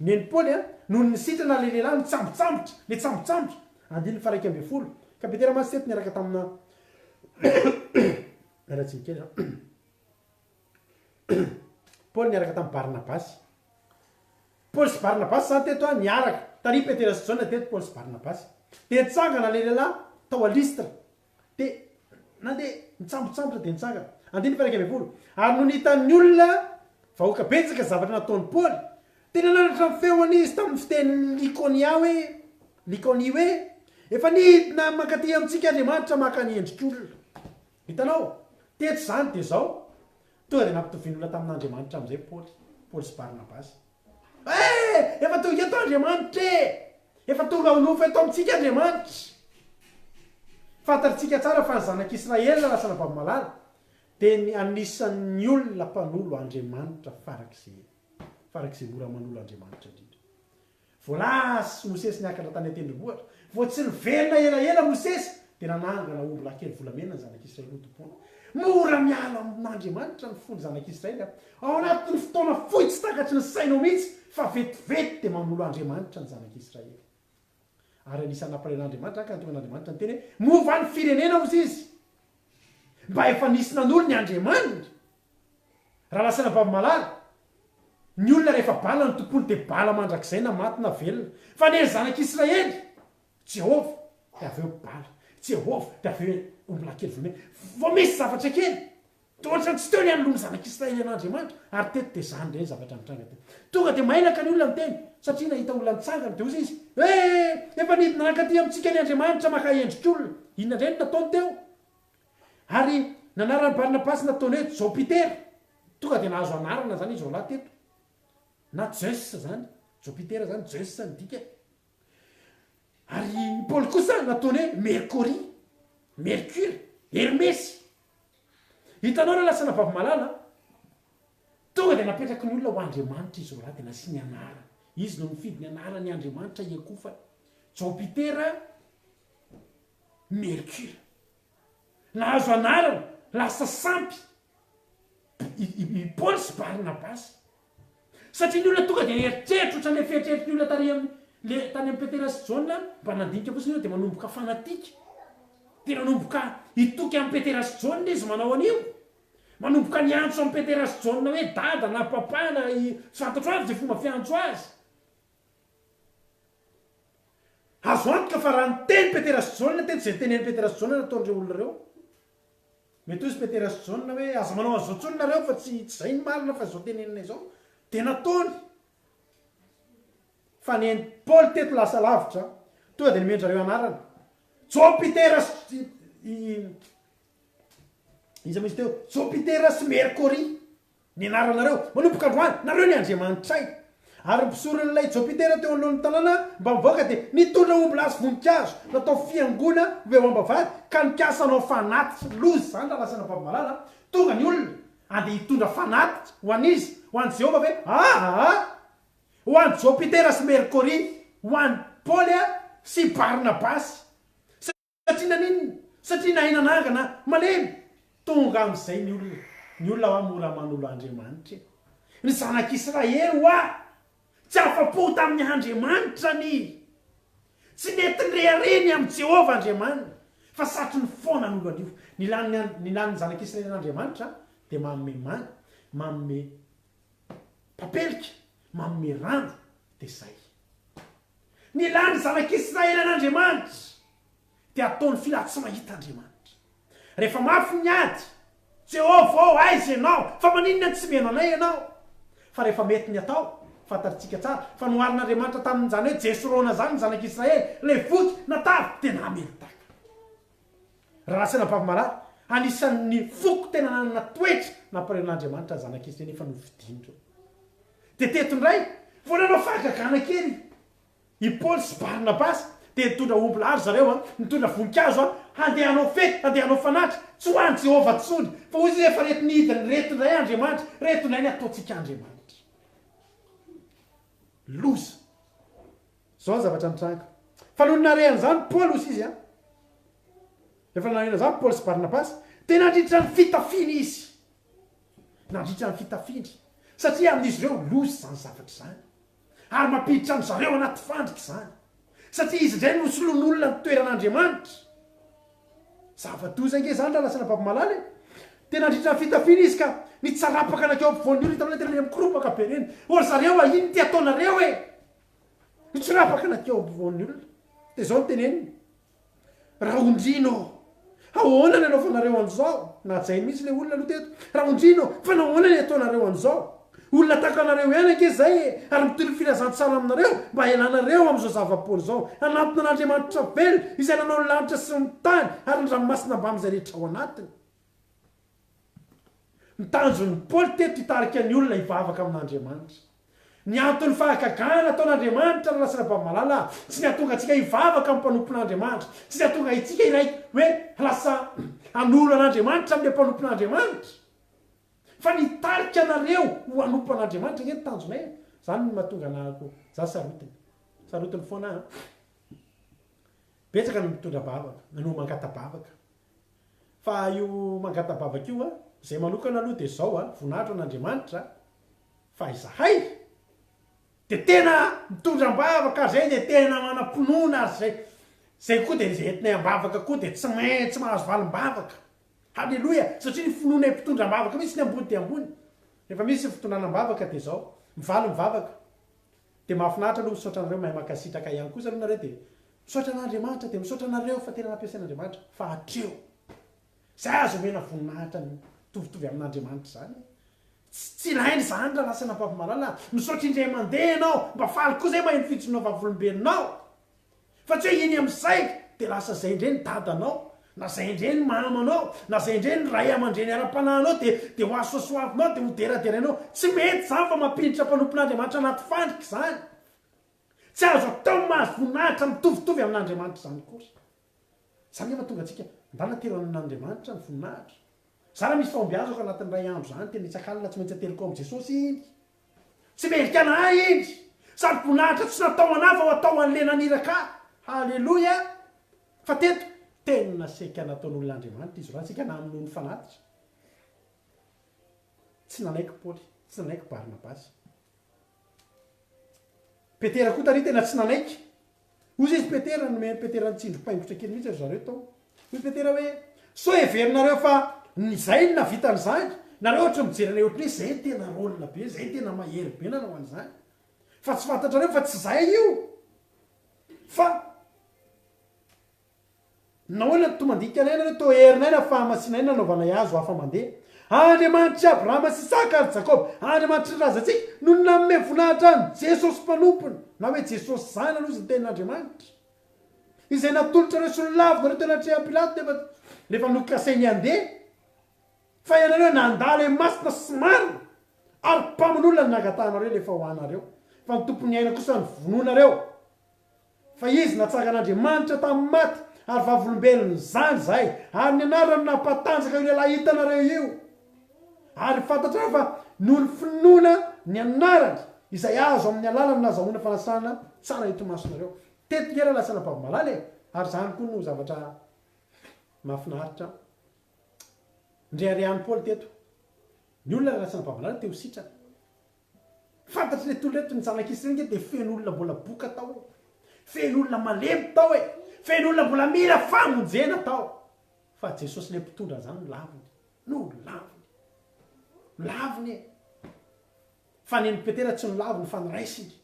Ny an'i Paoly an, nony nisitrana ilay lehilahy nitsambotsambotra, nitsambotsambotra, andininy faha 11. Ka Petera mantsy teto niaraka tamina miala tsiny kely an. Paoly niaraka tamin'i Barnabasy. Paoly sy Barnabasy izany teto an, niaraka. Tary Petera sy Jaona teto Paoly sy Barnabasy. Dia nitsangana ilay lehilahy tao a Lystra. Dia nandeha nitsambotsambotra dia nitsangana. Andininy faha 11. Ary nony hitan'ny olona vahoaka betsaka ny zavatra nataon'i Paoly, dia nananatra ny feony izy tamin'ny fiteny Lykonia hoe, Lykaonia hoe, Efa nidina mankaty amintsika Andriamanitra maka ny endrik'olona. Hitanao? Teto izany dia izao, tonga dia nampitovian'olona tamin'Andriamanitra amin'izay Paoly, Paoly sy Barnabasy. Eh! Efa tonga eto Andriamanitra e! Efa tonga ho nofo eto amintsika Andriamanitra! Fantatritsika tsara fa ny zanak'Israely lasa navalomalala dia ny anisan'ny olona mpanolo Andriamanitra farak'izay farak'izay mora manolo Andriamanitra indrindra. Vao lasa Mosesy niakatra tany an-tendrombohitra, vao tsy niverina elaela Mosesy dia nanangana ombilahy kely volamena ny zanak'Israely ho tompoina. Mora miala amin'Andriamanitra ny fon'ny zanak'Israely a! Ao anatin'ny fotoana fohy tsy takatry ny sainao mihitsy fa vetivety dia manolo Andriamanitra ny zanak'Israely. Ary anisan'ny nampalahelo an'Andriamanitra ka nahatonga an'Andriamanitra niteny hoe, Moa va ny firenena, hozy izy, mba efa nisy nanolo ny andriamaniny? Raha lasa anabavy malala, ny olona rehefa bala no tompony dia bala mandrakizay na maty na velona. Fa ny an'ny zanak'Israely, Jehovah, dia avy eo bala, Jehovah, dia avy eo ombilahy kely volamena. Vao misy zavatra kely, Toa ohatran'ny tsy teo ny hanoloan'ny zanak'Israely an'Andriamanitra, ary teto dia izany indray ny zavatra nitranga teto. Tonga dia mailaka ny olona niteny, satria nahita olona nitsangana, dia hoy izy, He! Efa nidina nankaty amintsika ny Andriamanitra maka endrik'olona. Inona indray no nataony teo? Ary ny anaran'i Barnabasy nataony hoe Jopitera. Tonga dia nahazo anarana izany izy roalahy teto. Na Zeus izany. Jopitera izany, Zeus ny dikany. Ary i Paoly kosa nataony hoe Merkory, Mercure, Hermesy. Hitanao raha lasa anabavy malala a! Tonga dia napetraky ny olona ho andriamanitra izy roalahy dia nasiany anarana. Izy no nifidy ny anaran'ny andriamanitra hiakofany. Jopitera, Mercure. Nahazo anarana, lasa sampy i Paoly sy Barnabasy. Satria ny olona tonga dia nieritreritra ohatran'ilay fieritreretin'ny olona tary amin'ny le tany amin'i Petera sy Jaona, mba nandinika fotsiny ireo dia manomboka fanatika. Dia nanomboka hitoky amin'i Petera sy Jaona izy manao an'io. Manomboka niantso an'i Petera sy Jaona hoe dada na papa na i tsy fantatro avy izay fomba fiantso azy. Azo antoka fa raha niteny Petera sy Jaona teto izay nitenenin'i Petera sy Jaona nataon'ireo olona ireo. Mety hoy izy Petera sy Jaona hoe, Aza manao an'izao intsony nareo fa tsy tsy izay ny marina fa izao teneninay izao. Dia nataony. Fa nen'i Paoly teto lasa lavitra, tonga dia nomen-dRareo anarana. Jopitera sy i iza moa izy teo? Jopitera sy Merkory. Ny anaranareo, manomboka androany, nareo ny andriamanitray. Ary ny mpisoron'ilay Jopitera teo anoloan'ny tanàna mba mivoaka dia nitondra ombilahy sy voninkazo natao fiangoana ho eo am-bavahady ka nikasa hanao fanatitra. Loza izany raha lasa navavy-malala a! Tonga ny olona, andeha hitondra fanatitra ho an'iza? Ho an'i Jehovah ve? Aa! Ho an'i Jopitera sy Merkory, ho an'i Paoly sy Barnabasy. Satria naninona? Satria nahay nanangana malemy. Tonga amin'izay ny olona. Ny olona hoa mora manolo Andriamanitra e. Ny zanak'Israely hoa tsy afa-po tamin'ny Andriamanitra ny. Tsy nety nirehareha ny amin'i Jehovah Andriamaniny, fa satriny foana hanolo an'io. Ny lanin'ny ny lanin'ny zanak'Israely an'Andriamanitra dia manome mana, manome papelika, manome rano, dia izay. Ny lahy ny zanak'Israely an'Andriamanitra dia ataony fila tsy mahita Andriamanitra. Rehefa mafy ny ady, Jehovah ô, aiza ianao? Fa maninona no tsy mihaino anay ianao? Fa rehefa mety ny atao, fantatritsika tsara fa noharin'Andriamanitra tamin'izany hoe Jesrona izany ny zanak'Israely, ilay voky natavy dia namelon-daka. Rahalahy sy anabavy malala, anisan'ny foko tena nanana toetra nampalahelo an'Andriamanitra ny zanak'Israely nefa nofidiny ireo. Dia teto indray, vao nanao fahagagana kely i Paoly sy Barnabasy, dia nitondra ombilahy ry zareo, nitondra voninkazo, handeha hanao fety, handeha hanao fanatitra, tsy ho an'i Jehovah intsony, fa hoy izy, Efa reto nidina ireto indray Andriamanitra, ireto indray ny ataontsika Andriamanitra. Loza! Izao ny zavatra nitranga. Fa nony nahare an'izany Paoly, hoy izy, rehefa naheno an'izany Paoly sy Barnabasy, dia nandritra ny fitafiany izy. Nandritra ny fitafiany. Satria amin'izy ireo, loza izany zavatra izany. Ary mampiditra an-dry zareo anaty fandrika izany. Satria izy indray no soloin'olona ny toeran'Andriamanitra. Zava-doza ange izany raha lasa Babimalala e! Dia nandritra ny fitafiana izy ka nitsarapaka nankeo ampovoan'ny olona, hitanao ilay tena ilay mikoropaka be ireny. Ô ry zareo a, inona ity ataonareo e? Nitsirapaka nankeo ampovoan'ny olona. Dia izao no teneniny, Raondriana ô! Ahoana ny anaovanareo an'izao? Nahajainy mihitsy ilay olona aloha teto. Raondriana ô! Fa nahoana ny ataonareo an'izao? Olona tahaka anareo ihany ange izay e! Ary mitory ny filazantsara aminareo mba hialanareo amin'izao zava-poana izao. Hanantona an'Andriamanitra velona, izay nanao ny lanitra sy ny tany ary ny ranomasina mbamin'izay rehetra ao anatiny. Ny tanjon'i Paoly teto hitarika ny olona hivavaka amin'Andriamanitra. Ny anton'ny fahagagana ataon'Andriamanitra ry Rasinabavy malala a, tsy ny hahatonga antsika hivavaka amin'ny mpanompon'Andriamanitra, tsy ny hahatonga antsika hiray hoe lasa hanolo an'Andriamanitra amin'ilay mpanompon'Andriamanitra, fa ny hitarika anareo ho hanompo an'Andriamanitra ange ny tanjonay e! Zany no mahatonga anahako, za sarotiny, sarotiny foana aho an! Betsaka no mitondra bavaka, no mangata-bavaka, fa io mangata-bavaka io an, zay manokana aloha dia zao an, voninahitra ho an'Andriamanitra, Fa izahay dia tena mitondra am-bavaka ary izay dia tena manam-pinoana ary izay izay koa dia izay entinay am-bavaka koa dia tsy maintsy mahazo valim-bavaka. Haleloia! Satria ny finoanay mpitondra am-bavaka mihitsy ny ambony dia ambony. Rehefa misy ny fitondrana am-bavaka dia izao, mivaly ny vavaka. Dia mahafinaritra aloha misaotra anareo mahay mankasitraka ihany kosa aloha nareo dia misaotra an'Andriamanitra dia misaotra anareo fa tena nampiasain'Andriamanitra fa hatreo. Izay azo omena voninahitra mitovitovy amin'Andriamanitra izany e. Tsy ilaina izany raha lasa nampahamalala a! Misaotra indray mandeha ianao, mba faly koa zay maheno fijoroana vavolombelonao. Fa tsy hoe iny amin'izay dia lasa zay indray ny dadanao, na zay indray ny mamanao, na zay indray ny ray aman-dreny ara-panahinao dia dia ho asoasoavinao dia ho deraderainao. Tsy mety izany fa mampiditra mpanompon'Andriamanitra anaty fandrika izany. Tsy azo atao ny mahazo voninahitra mitovitovy amin'Andriamanitra izany akory. Izany ve mahatonga antsika ndana tero amin'Andriamanitra ny voninahitra? Za raha misy fahombiazako anatin'ny iray andro zany tena isak'alina tsy maintsy ateriko ao amin'i Jesosy iny. Tsy mendrika anah iny. Saro-boninahitra tsy natao anah fa ho atao an'le naniraka ahy. Haleloia! Fa teto, tena saika nataon'olona Andriamanitra izy roa, saika namonoany fanatitra. Tsy nanaiky Paoly, tsy nanaiky Barnabasy. Petera koa tary tena tsy nanaiky. Hoy izy Petera, nomen'i Petera ny tsindrim-paingotra kely mihitsy ry zareo tao. Hoy Petera hoe, Sao heverinareo fa izay no nahavita an'izany? Nareo ohatry ny mijery anay ohatry ny hoe izay no tena rôle be, izay no tena mahery be nanao an'izany. Fa tsy fantatrareo fa tsy izay io. Fa Nahoana no toa mandika anay ianareo? Toa herinay na fahamasinanay nanaovanay azy ho afa-mandeha. Andriamanitr'i Abrahama sy Isaka ary Jakoba, Andriamanitry ny razantsika, no nanome voninahitra an'i Jesosy Mpanompony, na hoe Jesosy Zanany, hozy ny tenin'Andriamanitra, izay natolotrareo sy nolavinareo teo anatrehan'i Pilato nefa rehefa nokasainy handeha. Fa ianareo nandà ilay masina sy marina, ary mpamono olona no nangatahanareo ilay efa ho anareo. Fa ny Tompon'ny aina kosa novonoinareo. Fa Izy natsangan'Andriamanitra tamin'ny maty, ary vavolombelon'izany izahay, ary ny anarany no nampatanjaka io lehilahy hitanareo io. Ary fantatrareo fa noho ny finoana ny anarany, izay azo amin'ny alalany no nahazahoana fanasana tsara eto imasonareo. Teto nge rahalahy sy anabavy malala e! Ary izany koa no zavatra mahafinaritra nireharehan'i Paoly teto. Ny olona rahalahy sy anabavy malala te ho sitrana. Fantatry reto olona reto ny zanak'i Israely ange dia feno olona mbola boka tao e! Feno olona malemy tao e! Feno olona mbola mila famonjena tao! Fa Jesosy ilay mpitondra an'izany no laviny. No laviny. Laviny e! Fa nen'i Petera tsy nolaviny fa noraisiny.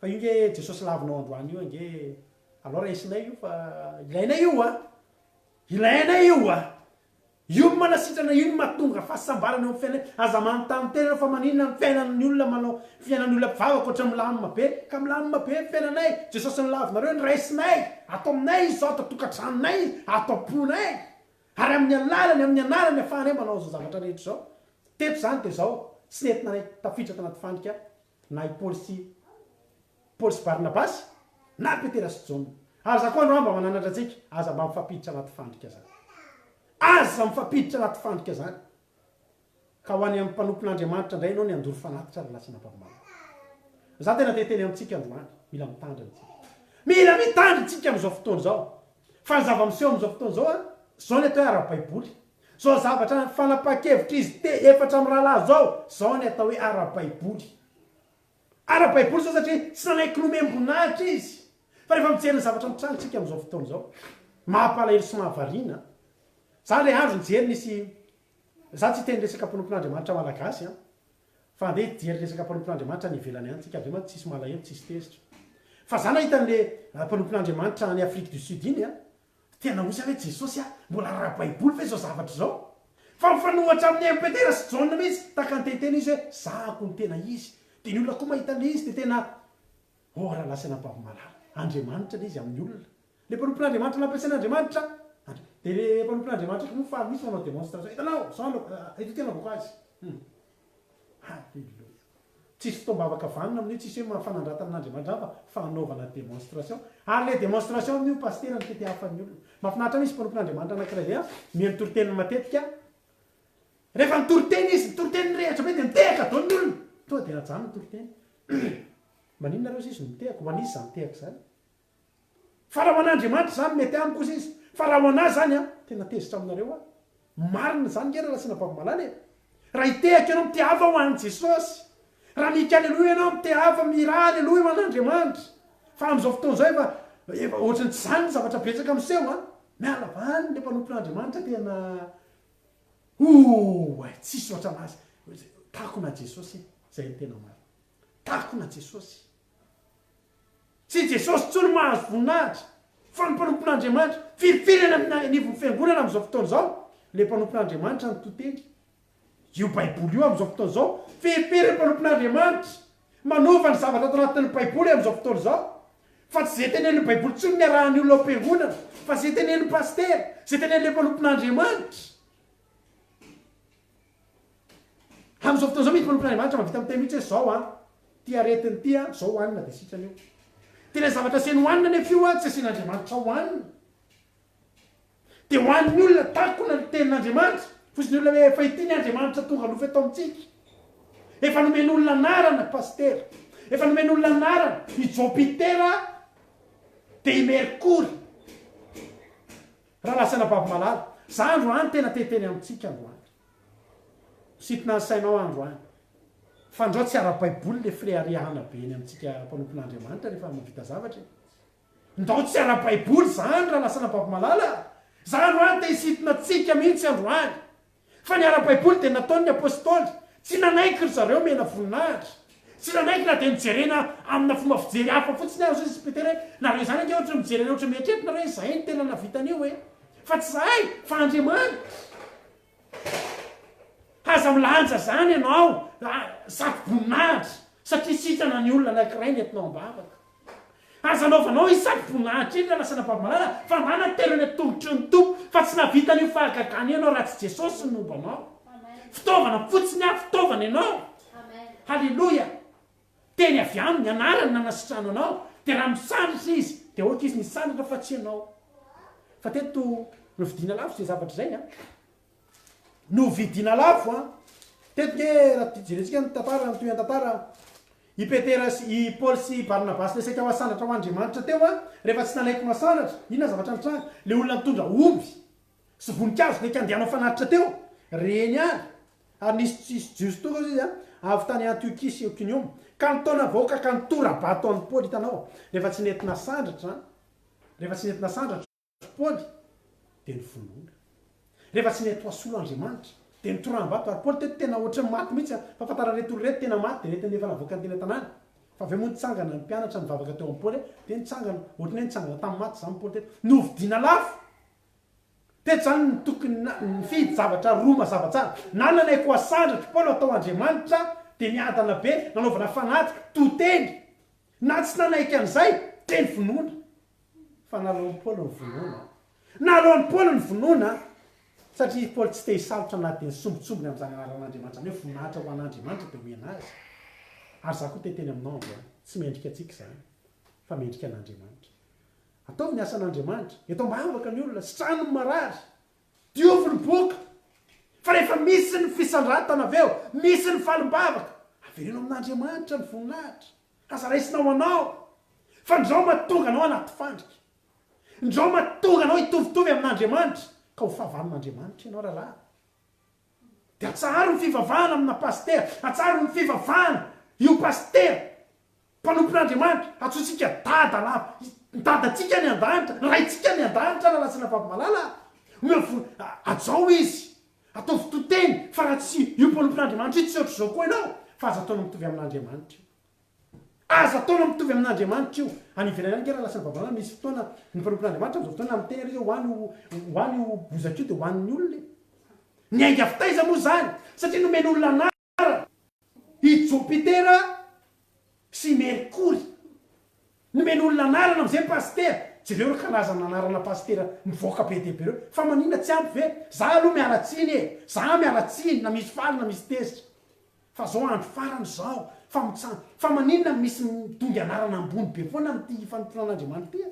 Fa io nge Jesosy lavinao androany io ange alao raisinay io fa ilainay io a! Ilainay io a! Io no manasitrana, io no mahatonga fahasambarana eo amin'ny fiainana. Aza manontany tena ianao fa maninona ny fiainan'ny olona manao, fiainan'ny olona mpivavaka ohatran'ny milamina be. Ka milamina be ny fiainanay. Jesosy nolavinareo ny raisinay. Ato aminay Izy izao, ato an-tokantranonay Izy, ato am-ponay. Ary amin'ny alalany, amin'ny anarany ahafahanay manao izao zavatra rehetra izao. Teto izany dia izao, tsy nety nanaiky tafiditra tanaty fandrika na i Paoly sy Paoly sy Barnabasy, na Petera sy Jaona. Ary za koa androany mba mananatra antsika, aza mba mifampiditra anaty fandrika zany. Aza mifampiditra anaty fandrika zany. Ka ho any amin'ny mpanompon'Andriamanitra indray ianao ny handoro fanatitra ry lasana mpampimana. Za tena te hiteny amintsika androany, mila mitandrina tsika. Mila mitandrina tsika amin'izao fotoana izao. Fa ny zava-miseho amin'izao fotoana izao an, zao ny atao hoe ara-baiboly. Zao zavatra fanapahan-kevitr'izy te efatra mirahalahy zao, zao ny atao hoe ara-baiboly. Ara-baiboly izao satria tsy nanaiky nomem-boninahitra izy. Fa rehefa mijery ny zavatra mitranga isika amin'izao fotoana izao, mampalahelo sy mahavariana. Za indray andro nijery nisy, za tsy hiteny resaka mpanompon'Andriamanitra malagasy an, fa andeha hijery resaka mpanompon'Andriamanitra any ivelany any tsika, avy eo mantsy tsisy malahelo, tsisy tezitra. Fa za nahita an'le mpanompon'Andriamanitra any Afrique du Sud iny an, Tena osa ve Jesosy a? Mbola ara-baiboly ve izao zavatra izao? Fa mifanohitra amin'ny ain'i Petera sy Jaona mihitsy, tahaka ny teniteny izy hoe zahako ny tena izy. Dia ny olona koa mahita an'ilay izy dia tena oh rahalahy sy anabavy malala, Andriamanitra ilay izy amin'ny olona. Ilay mpanompon'Andriamanitra nampiasain'Andriamanitra, Andri, dia ilay mpanompon'Andriamanitra koa moa faly mihitsy manao démonstration, hitanao, izao no, ito ty anaovako azy. Hum. Haleloia. Tsisy fotoam-bavaka vanona amin'io, tsisy hoe fanandratana an'Andriamanitra izany fa fanaovana démonstration. Ary ilay démonstration amin'io pasitera no tetiafan'ny olona. Mahafinaritra ahy misy mpanompon'Andriamanitra anankiray izay an, mihaino toriteniny matetika aho. Rehefa nitory teny izy, nitory teny nirehitra be dia nitehaka daholo ny olona. Tonga dia najanony ny toriteny. Maninona nareo sisa no mitehaka? Ho an'iza izany tehaka izany? Fa raha ho an'Andriamanitra izany mety amiko hozy izy, fa raha ho an'ahy izany an, tena tezitra aminareo aho. Marina izany nge Ralatsina Vavy-malala e! Raha hitehaka ianao mitehava ho an'i Jesosy. Raha mihika aleloia ianao mitehava mihirà aleloia ho an'Andriamanitra. Fa amin'izao fotoana izao efa efa ohatran'ny tsy izany ny zavatra betsaka miseho an! Miala vany le mpanompon'Andriamanitra tena Ooh! Tsisy ohatran'azy. Takona Jesosy e! Zay no tena marina. Takona Jesosy. Tsy Jesosy intsony mahazo voninahitra fa ny mpanompon'Andriamanitra. Firifiry any amin'ny anivon'ny fiangonana amin'izao fotoana izao ilay mpanompon'Andriamanitra no to teny. Io Baiboly io amin'izao fotoana izao, firifiry ny mpanompon'Andriamanitra manova ny zavatra ato anatin'ny Baiboly amin'izao fotoana izao. Fa tsy izay tenenin'ny Baiboly intsony ny arahan'ny olona ao am-piangonana fa izay tenenin'ny pasitera, izay tenenin'ilay mpanompon'Andriamanitra. Amin'izao fotoana izao misy mpanompon'Andriamanitra mahavita miteny mihitsy hoe izao an, ity aretina ity an, izao hohanina dia sitrana io. Dia ilay zavatra asiany hohanina anefa io an, tsy asian'Andriamanitra hohanina. Dia ho an'ny olona takona ny tenin'Andriamanitra. Fotsiny ny olona hoe efa ity ny Andriamanitra tonga nofo eto amintsika. Efa nomen'olona anarana pasitera. Efa nomen'olona anarana i Jopitera dia i Merkory. Rahalahy sy anabavy malala, za androany tena te hiteny amintsika androany. Misintona ny sainao androany. Fandrao tsy ara-baiboly le fireharehana be eny amintsika mpanompon'Andriamanitra rehefa mahavita zavatra e. Ndao tsy ara-baiboly zany rahalahy sy anabavy malala a! Za androany te hisintona antsika mihitsy androany. Fa ny ara-baiboly dia nataon'ny apostoly. Tsy nanaiky ry zareo omena voninahitra. Tsy nanaiky na dia nojerena amina fomba fijery hafa fotsiny aza hoy izy Petera hoe, nareo izany ange ohatry ny mijery anay ohatry ny mieritreritra nareo hoe izahay no tena nahavita an'io e! Fa tsy izahay fa Andriamanitra. Aza milanja izany ianao satroboninahitra satria sitrana ny olona anankiray nentinao am-bavaka. Aza anaovanao io satroboninahitra iny raha lasa fa mba natero eny an-tongotry ny Tompo fa tsy nahavita an'io fahagagana io ianao raha tsy Jesosy no nomba anao. Fitaovana fotsiny aho, fitaovana ianao. Haleloia! Teny avy aminy, anarany nanasitrano anao, dia raha misandratra izy dia aoka izy nisandratra fa tsy ianao. Fa teto novidiana lafo izay zavatra izay an. Novidiana lafo an. Teto nge raha jerentsika ny tantara, ny tohin'ny tantara, i Petera sy i Paoly sy i Barnabasy le saika ho asandratra ho Andriamanitra teo an, rehefa tsy nanaiky ho asandratra, inona zavatra nitranga? Le olona nitondra omby sy voninkazo naiky handeha hanao fanatitra teo, reny ary, ary nisy tsisy Jiosy tonga hozy izy an, avy tany Antiokia sy Ikonioma, ka nitaona vahoaka ka nitora-bato an'i Paoly, hitanao, rehefa tsy nety nasandratra an, rehefa tsy nety nasandratra Paoly, dia novonoina. Rehefa tsy nety ho asolo Andriamanitra, dia nitoraham-bato, ary Paoly teto tena ohatran'ny maty mihitsy an, fahafantaran'ireto olona ireto tena maty, dia ireto efa navoakany teny an-tanàna. Fa avy eo moa nitsangana ny mpianatra nivavaka teo amin'i Paoly, dia nitsangana, ohatran'ny hoe nitsangana tamin'ny maty izany Paoly teto. Novidiana lafo. Teto izany no tokony nifidy zavatra roa mazava tsara. Na nanaiky ho asandratra Paoly atao Andriamanitra dia miadana be nanaovana fanatitra, to teny. Na tsy nanaiky an'izay, teny vonoina. Fa naloan'i Paoly ny vonoina. Naloan'i Paoly ny vonoina satria i Paoly tsy te hisalotra na dia ny sombintsombiny amin'izany anaran'Andriamanitra izany hoe voninahitra ho an'Andriamanitra dia omena azy. Ary izaho koa te hiteny aminao androany, tsy mendrika antsika izany fa mendrika an'Andriamanitra. Ataovy ny asan'Andriamanitra. Eto am-bavaka ny olona, sitrano ny marary, diovy ny boka. Fa rehefa misy ny fisandratana avy eo, misy ny valim-bavaka, avereno amin'Andriamanitra ny voninahitra. Aza raisina ho anao, fa ndrao mahatonga anao anaty fandrika. Ndrao mahatonga anao hitovitovy amin'Andriamanitra, ka ho fahavalon'Andriamanitra ianao rahalahy. Dia atsaharo ny fivavahana amina pasitera, atsaharo ny fivavahana io pasitera. Mpanompon'Andriamanitra, antsointsika dada lava, ny dadantsika any an-danitra, ny raintsika any an-danitra rahalahy sy rahavavy malala a! Omeo vo, hajao izy, ataovy to teny, fa raha tsy io mpanompon'Andriamanitra io tsy ohatr'izao koa ianao, fa aza ataonao mitovy amin'Andriamanitra io. Aza ataonao mitovy amin'Andriamanitra io. Any ivelany any ange rahalahy sy rahavavy malala, misy fotoana ny mpanompon'Andriamanitra amin'izao fotoana miteny ary izy hoe ho any io, ho any io bozaka io dia ho an'ny olona e. Niainga avy taiza moa izany? Satria nomen'olona anarana. I Jopitera sy i Merkory. Nomen'olona anarana amin'izay ny pasitera. Jereo ireo karazana anarana pasitera mivoaka be dia be ireo. Fa maninona tsy ampy ve? Za aloha miala tsiny e! Za miala tsiny na misy faly na misy tezitra. Fa zao andro farany zao. Fa mitsa, fa maninona misy midongy anarana ambony be foana amin'ity fanompoana an'Andriamanitra ity a?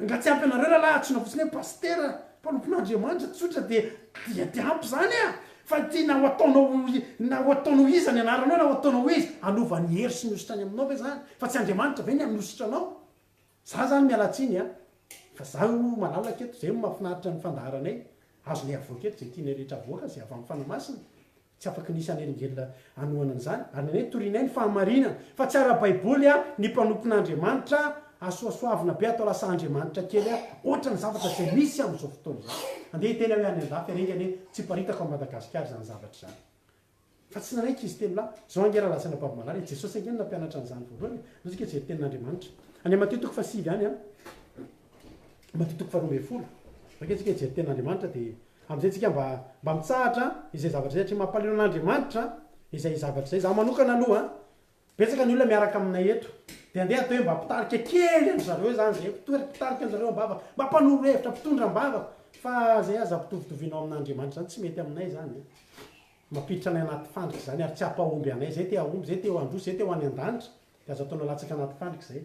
Nga tsy ampy anareo rahalahy antsoina fotsiny hoe pasitera, mpanompon'Andriamanitra tsotra dia dia dia ampy izany a! Fa ity na ho ataonao na ho ataonao iza ny anaranao na ho ataonao iza, hanova ny hery sy ny hosotra any aminao ve izany? Fa tsy Andriamanitra ve ny hanosotra anao? Za zany miala tsiny a! Fa za io malalaka eto, zay no mahafinaritra ny fandaharanay, azonay avoaka eto zay tianay rehetra avoaka, zay avy amin'ny Fanahy Masina, tsy afaky ny hisy hanelingelina hanohana an'izany, ary ny anay torianay ny fahamarinana, fa tsy ara-baiboly a ny mpanompon'Andriamanitra asoasoavina be atao lasa andriamanitra kely a ohatran'ny zavatra izay misy amin'izao fotoana izao. Andeha hiteny aho hoe any an-dafy ary enga anie tsy hiparitaka ao Madagasikara izany zavatra izany. Fa tsy nanaiky izy telolahy. Izao ange raha lazaina Babo Malala e, Jesosy ange no nampianatra an'izany voalohany e. Andao isika hijery tenin'Andriamanitra. Any amin'ny Matio toko fahasivy any an. Matio toko faharoa ambinifolo. Andao ange isika hijery tenin'Andriamanitra dia amin'izay isika mba mba mitsahatra izay zavatra izay satria mampalahelo an'Andriamanitra izay zavatra izay. Izaho manokana aloha an, betsaka ny olona miaraka aminay eto. Dia andeha atao hoe mba mpitarika kely an-dry zareo izany izay, mpitarika an-dry zareo am-bavaka, mba mpanoro hevitra, mpitondra am-bavaka. Fa izay aza ampitovitovina ao amin'Andriamanitra izany, tsy mety aminay izany an. Mampiditra anay anaty fandrika izany ary tsy hampahomby anay. Izay te hahomby, izay te ho handroso, izay te ho any an-danitra dia aza ataonao latsaka anaty fandrika izay.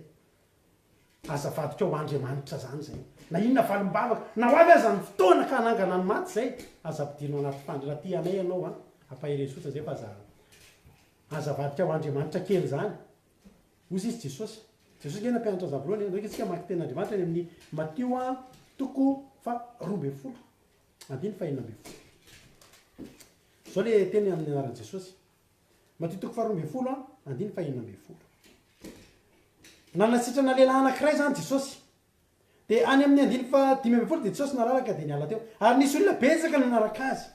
Aza avadika ho Andriamanitra izany izay. Na inona valim-bavaka, na ho avy aza ny fotoana ka hanangana ny maty izay, aza ampidirina ao anaty fandrika. Raha tia anay ianao an, ampaherezo fotsiny izay fa aza aza avadika ho Andriamanitra kely izany. Hoy izy Jesosy. Jesosy ange nampianatra azy voalohany e. Andao ange tsika hamaky tenin'Andriamanitra any amin'ny Matio toko faha 12. Andininy fahenina ambinifolo. Izao le teny amin'ny anaran'i Jesosy. Matio toko faharoa ambinifolo andininy fahenina ambinifolo. Nanasitrana lehilahy anankiray izany Jesosy. Dia any amin'ny andininy faha 15 dia Jesosy nalalaka dia niala teo. Ary nisy olona betsaka nanaraka azy.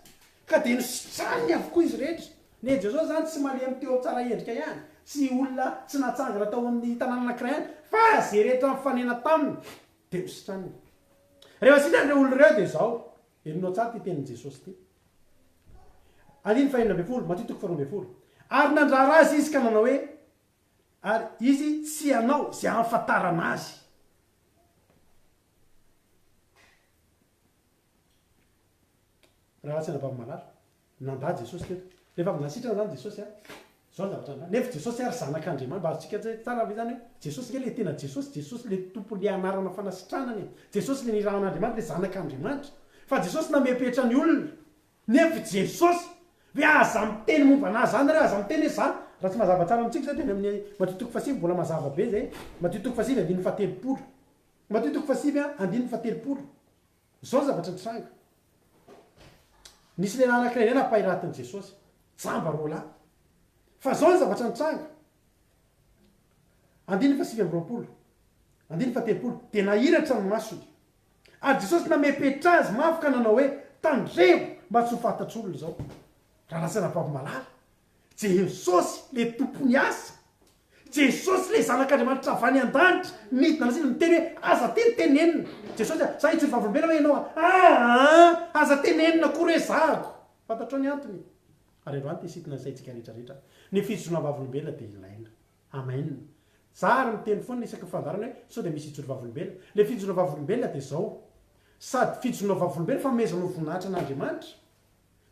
Ka dia nositraniny avokoa izy rehetra. Ny Jesosy izany tsy malemy teo tsara endrika ihany, tsy olona tsy natsangana tao amin'ny tanàna anankiray ihany, fa izay rehetra nifanena taminy dia nositraniny. Rehefa sitrana ireo olona ireo dia izao, henonao tsara ity tenin'i Jesosy ity. Andininy fahenina ambinifolo, Matio toko faharoa ambinifolo. Ary nandrara azy izy ka nanao hoe, ary izy tsy hanao izay hahafantarana azy. Rahalahy sy anabavy malala, Nandà Jesosy teto. Rehefa avy nasitrana izany Jesosy an, izao ny zavatra nandà. Nefa Jesosy ary Zanak'Andriamanitra. Mba azontsika an-tsaina tsara ve izany hoe Jesosy ange ilay tena Jesosy, Jesosy ilay Tompon'ilay anarana fanasitranana e. Jesosy ilay nirahan'Andriamanitra, ilay Zanak'Andriamanitra. Fa Jesosy namepetra ny olona. Nefa Jesosy hoe aza miteny momba an'ahy izany nareo, aza miteny hoe za. Raha tsy mazava tsara amintsika izay dia any amin'ny Matio toko fahasivy mbola mazava be izay. Matio toko fahasivy andininy fahatelopolo. Matio toko fahasivy andininy fahatelopolo. Izao ny zavatra nitranga. Nisy lehilahy anankiray indray nampahiratin'i Jesosy. Jamba roalahy. Fa izao ny zavatra nitranga. Andininy faha-29. Andininy faha-30. Dia nahiratra ny masony. Ary Jesosy namepetra azy mafy ka nanao hoe, Tandremo mba tsy ho fantatr'olona izao. Raha lasa anabavy malala. Jesosy, ilay Tompon'ny asa. Jesosy ilay Zanak'Andriamanitra avy any an-danitra, nidina any miteny hoe, Aza tenitenenina. Jesosy a, za hijoro vavolombelona hoe ianao a? Aa, aza tenenina akory hoe zahako. Fantatrao ny antony? Ary androany te hisintona ny saintsika rehetra rehetra. Ny fijoroana vavolombelona dia ilaina. Amen. Za ary miteny foana isaky ny fandaharana hoe sao dia misy hijoro vavolombelona. Ilay fijoroana vavolombelona dia izao, sady fijoroana vavolombelona fanomezanao voninahitra an'Andriamanitra,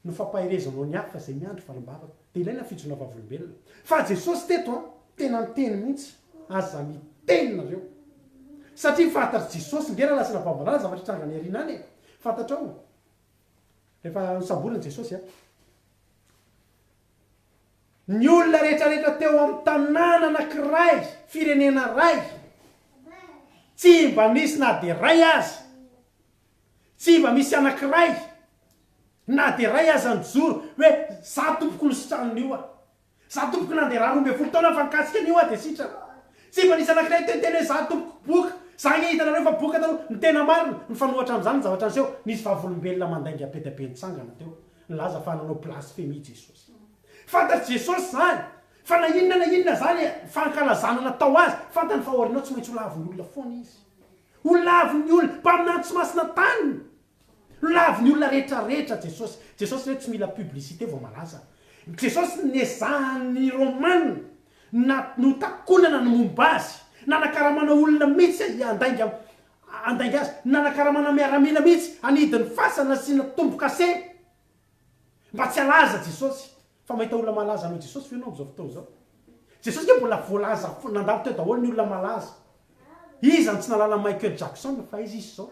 no fampaherezanao ny hafa izay miandry valim-bavaka. Dia ilaina ny fijoroana vavolombelona. Fa Jesosy teto an, tena niteny mihitsy, aza miteny nareo. Satria fantatr'i Jesosy, nge raha lasa navavalahy ny zavatra hitranga any aoriana any e. Fantatrao, rehefa nosamborina Jesosy an, ny olona rehetra rehetra teo amin'ny tanàna anankiray, firenena iray, tsy mba nisy na dia iray aza, Tsy mba misy anakiray na dia iray aza nijoro hoe za tompoko no sitranina io aho. Za tompoko nandeha ra 12 taona fa nikasika an'io aho dia sitrana. Tsy mba nisy anakiray niteniteny hoe za tompoko boka. Za ange hitanareo fa boka taloha. Ny tena marina, mifanohitra amin'izany ny zavatra niseho, nisy vavolombelona mandainga be dia be nitsangana teo nilaza fa nanao blasfemia Jesosy. Fantatr'i Jesosy izany fa na inona na inona izany fankalazana natao azy, fantany fa aoriana ao tsy maintsy ho lavin'ny olona foana izy. Ho lavin'ny olona, mpaminany tsy masina taniny. Ho lavin'ny olona rehetra rehetra Jesosy. Jesosy ve tsy mila publicité vao malaza. Jesosy nezahan'ny Romana na notakonana ny momba azy. Nanakaramana olona mihitsy handainga handainga azy. Nanakaramana miaramila mihitsy hanidy ny fasana asiana tombo-kase. Mba tsy halaza Jesosy. Fa mahita olona malaza noho Jesosy ve ianao amin'izao fotoana izao? Jesosy ange mbola voalaza nandalo teo daholo ny olona malaza. Iza no tsy nahalala Michael Jackson fa aiza izy izao?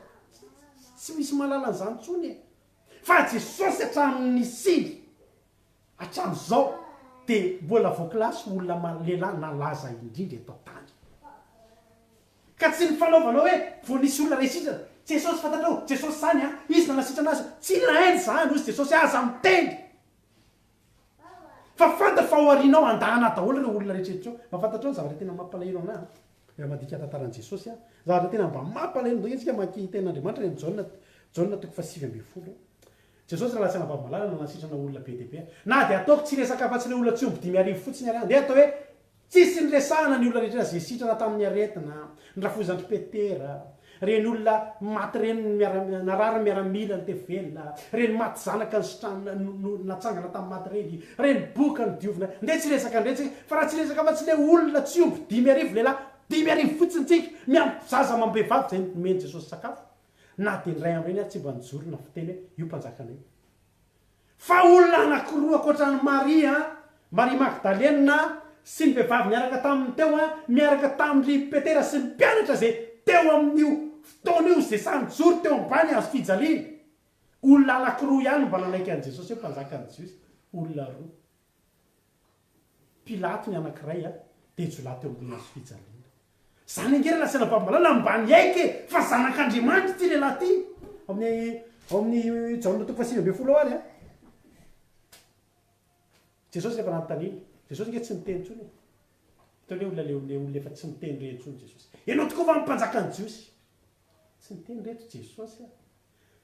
Tsy misy mahalala an'izany intsony e. Fa Jesosy hatramin'ny nisiany hatramin'izao dia mbola voakilasy ho olona lehilahy nalaza indrindra eto an-tany. Ka tsy ny fanaovanao hoe vao nisy olona iray sitrana, Jesosy fantatrao, Jesosy izany an, Izy nanasitrana azy, tsy ilaina izany hozy Jesosy, aza miteny. Fa fantatro fa ao aoriana ao handahana daholo ireo olona rehetra ireo. Mba fantatrao ny zavatra tena mampalahelo anah an? Raha mandika tantaran'i Jesosy aho, zavatra tena mba mampalahelo, ndao isika mamaky tenin'Andriamanitra any amin'ny Jaona, Jaona toko faha-19. Jesosy raha latsaka vava-malala nanasitrana olona be dia be. Na dia ataoko tsy hiresaka afa-tsy ireo olona tsy omby 5000 fotsiny ary aho. Ndeha atao hoe Tsisy niresahana ny olona rehetra izay sitrana tamin'ny aretina, ny rafozan-dry Petera, ireny olona maty ireny ny narary ny miaramila ny tefy velona, ireny maty zanaka nisitranina natsangana tamin'ny maty ireny, ireny boka nodiovina, ndeha tsy hiresaka an'ireny tsika, fa raha tsy hiresaka afa-tsy ilay olona tsy omby 5000 lehilahy 5000 fotsiny tsika, miampy zaza amam-behivavy izay nomen'i Jesosy sakafo, na dia ny ray amin'ireny ary tsy mba nijoro na fiteny hoe io mpanjakanay io. Fa olona anankiroa ankoatra an'i Maria, Maria Magdalena, sy ny vehivavy niaraka taminy teo, miaraka tamin-dry Petera sy ny mpianatra izay teo amin'io fotoana io, izay samy nijoro teo ambany hazo fijaliana. Olona anankiroa ihany no mba nanaiky an'i Jesosy hoe Mpanjakan'ny Jiosy. Olona roa. Pilato ny anankiray dia jiolahy teo ambony hazo fijaliana. Izany ange ry lazaina Babamalala mba niaiky e fa zanak'Andriamanitra ity lehilahy ity. Ao amin'ny ao amin'ny Jaona toko faha-19 ao ary a. Jesosy rehefa nanontaniana. Jesosy ange tsy niteny intsony e. Hitanao le olona le le olona efa tsy miteny re intsony Jesosy. Ianao tokoa va ny mpanjakan'ny Jiosy? Tsy niteny reto Jesosy a.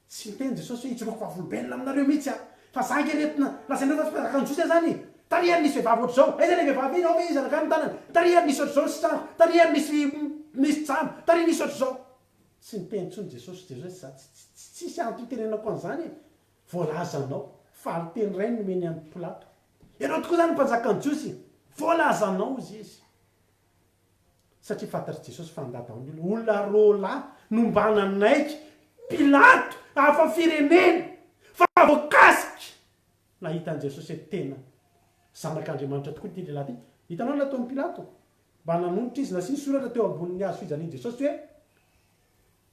Tsy niteny Jesosy hoe hijoroako vavolombelona aminareo mihitsy aho. Fa za ange reto na lazainareo fa tsy mpanjakan'ny Jiosy aho zany e! Tary ary nisy vehivavy ohatr'izao. Aiza ilay vehivavy iny? Ao ve izy anakany ny tanany? Tary ary nisy ohatr'izao ny sitrano. Tary ary nisy nisy jamba. Tary nisy ohatr'izao. Tsy niteny intsony Jesosy. Jesosy hoe za tsy tsy tsisy antony itenenako an'izany e! Voalazanao. Valin-teny iray no nomeny an'i Pilato. Ianao tokoa izany mpanjakan'ny Jiosy? Voalazanao hozy izy. Satria fantatr'i Jesosy fa handà daholo ny olona. Olona roalahy no mba nanaiky Pilato hafa firenena fa voakasika nahita an'i Jesosy hoe tena Zanak'Andriamanitra tokoa ity lehilahy ity. Hitanao ny nataon'i Pilato? Mba nanonitra izy, nasiany soratra teo ambonin'ny hazo fijalian'i Jesosy hoe,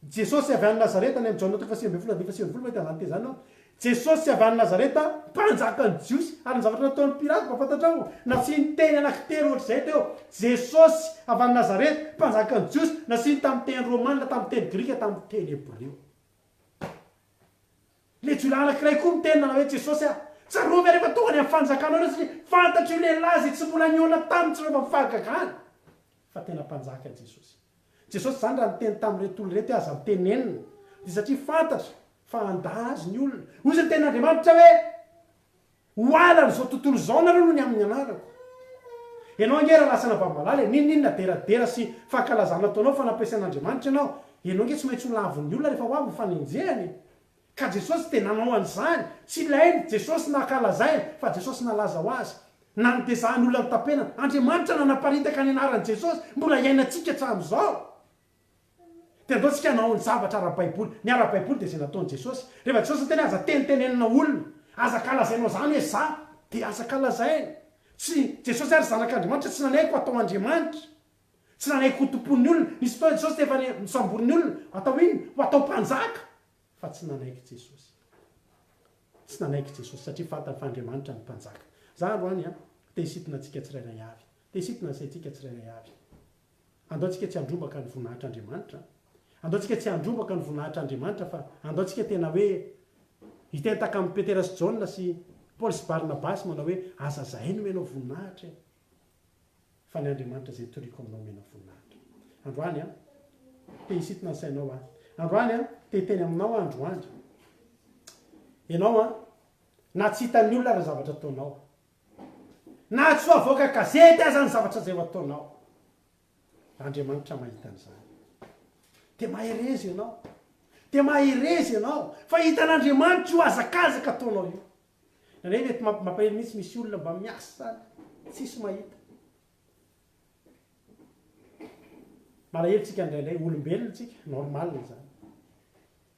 Jesosy avy any Nazareta, any amin'ny Jaona toko faha-19 andininy faha-19 mahita an'izany teny izany ianao. Jesosy avy any Nazareta, mpanjakan'ny Jiosy. Ary ny zavatra nataon'i Pilato, mba fantatrao? Nasiany teny anankitelo ohatr'izay teo. Jesosy avy any Nazareta, mpanjakan'ny Jiosy, nasiany tamin'ny teny romana, tamin'ny teny grika, tamin'ny teny hebreo. Ilay jiolahy anankiray koa niteny nanao hoe, Jesosy a, tsarovy aho rehefa tonga any amin'ny fanjakanao ianao, satria fantatr'io lehilahy izay tsy mbola nihaona taminy tsy nanaovany fahagagana, fa tena mpanjaka Jesosy. Jesosy izany raha niteny tamin'ireto olona ireto hoe aza mitenenina dia satria fantatra fa handà azy ny olona. Hoy ny tenin'Andriamanitra hoe, Ho halan'izao tontolo izao nareo noho ny amin'ny anarako. Ianao ange raha lasa anabavy-malala e, n'inon'inona deradera sy fankalazana ataonao fa nampiasain'Andriamanitra ianao, ianao ange tsy maintsy ho lavin'ny olona rehefa ho avy ny fanenjehana e. Ka Jesosy dia nanao an'izany, tsy ilainy Jesosy nankalazaina fa Jesosy nalaza ho azy. Na notezahan'ny olona notapenana, Andriamanitra nanaparitaka ny anaran'i Jesosy, mbola iainantsika hatramin'izao. Dia andao tsika hanao ny zavatra ara-baiboly. Ny ara-baiboly dia izay nataon'i Jesosy. Rehefa Jesosy niteny hoe aza tenitenenina olona, aza kalazainao izany hoe za, dia aza kalazaina. Tsy, Jesosy ary Zanak'Andriamanitra tsy nanaiky ho atao Andriamanitra. Tsy nanaiky ho tompoin'ny olona. Nisy fotoana Jesosy efa nosamborin'ny olona, atao inona? Ho atao mpanjaka. Fa tsy nanaiky Jesosy. Tsy nanaiky Jesosy satria fantany fa Andriamanitra no Mpanjaka. Za androany an, te hisintona antsika tsirairay avy. Te hisintona ny saintsika tsirairay avy. Andao tsika tsy handrombaka ny voninahitr'Andriamanitra. Andao tsika tsy handrombaka ny voninahitr'Andriamanitra fa andao tsika tena hoe hitentaka amin'i Petera sy Jaona sy Paoly sy Barnabasy manao hoe aza zahay no omenao voninahitra e. Fa ny Andriamanitra izay toriko aminao omena voninahitra. Androany an, te hisintona ny sainao aho. Androany an, te hiteny aminao aho androany. Ianao an, na tsy hitan'ny olona ary ny zavatra ataonao. Na tsy ho avoaka gazety aza ny zavatra izay ho ataonao. Andriamanitra mahita an'izany. Dia mahereza ianao. Dia mahereza ianao. Fa hitan'Andriamanitra io hazakazaka ataonao io. Indraindray mety mampalahelo mihitsy misy olona mba miasa any tsisy mahita. Malahelo tsika indraindray, olombelona tsika, normal izany.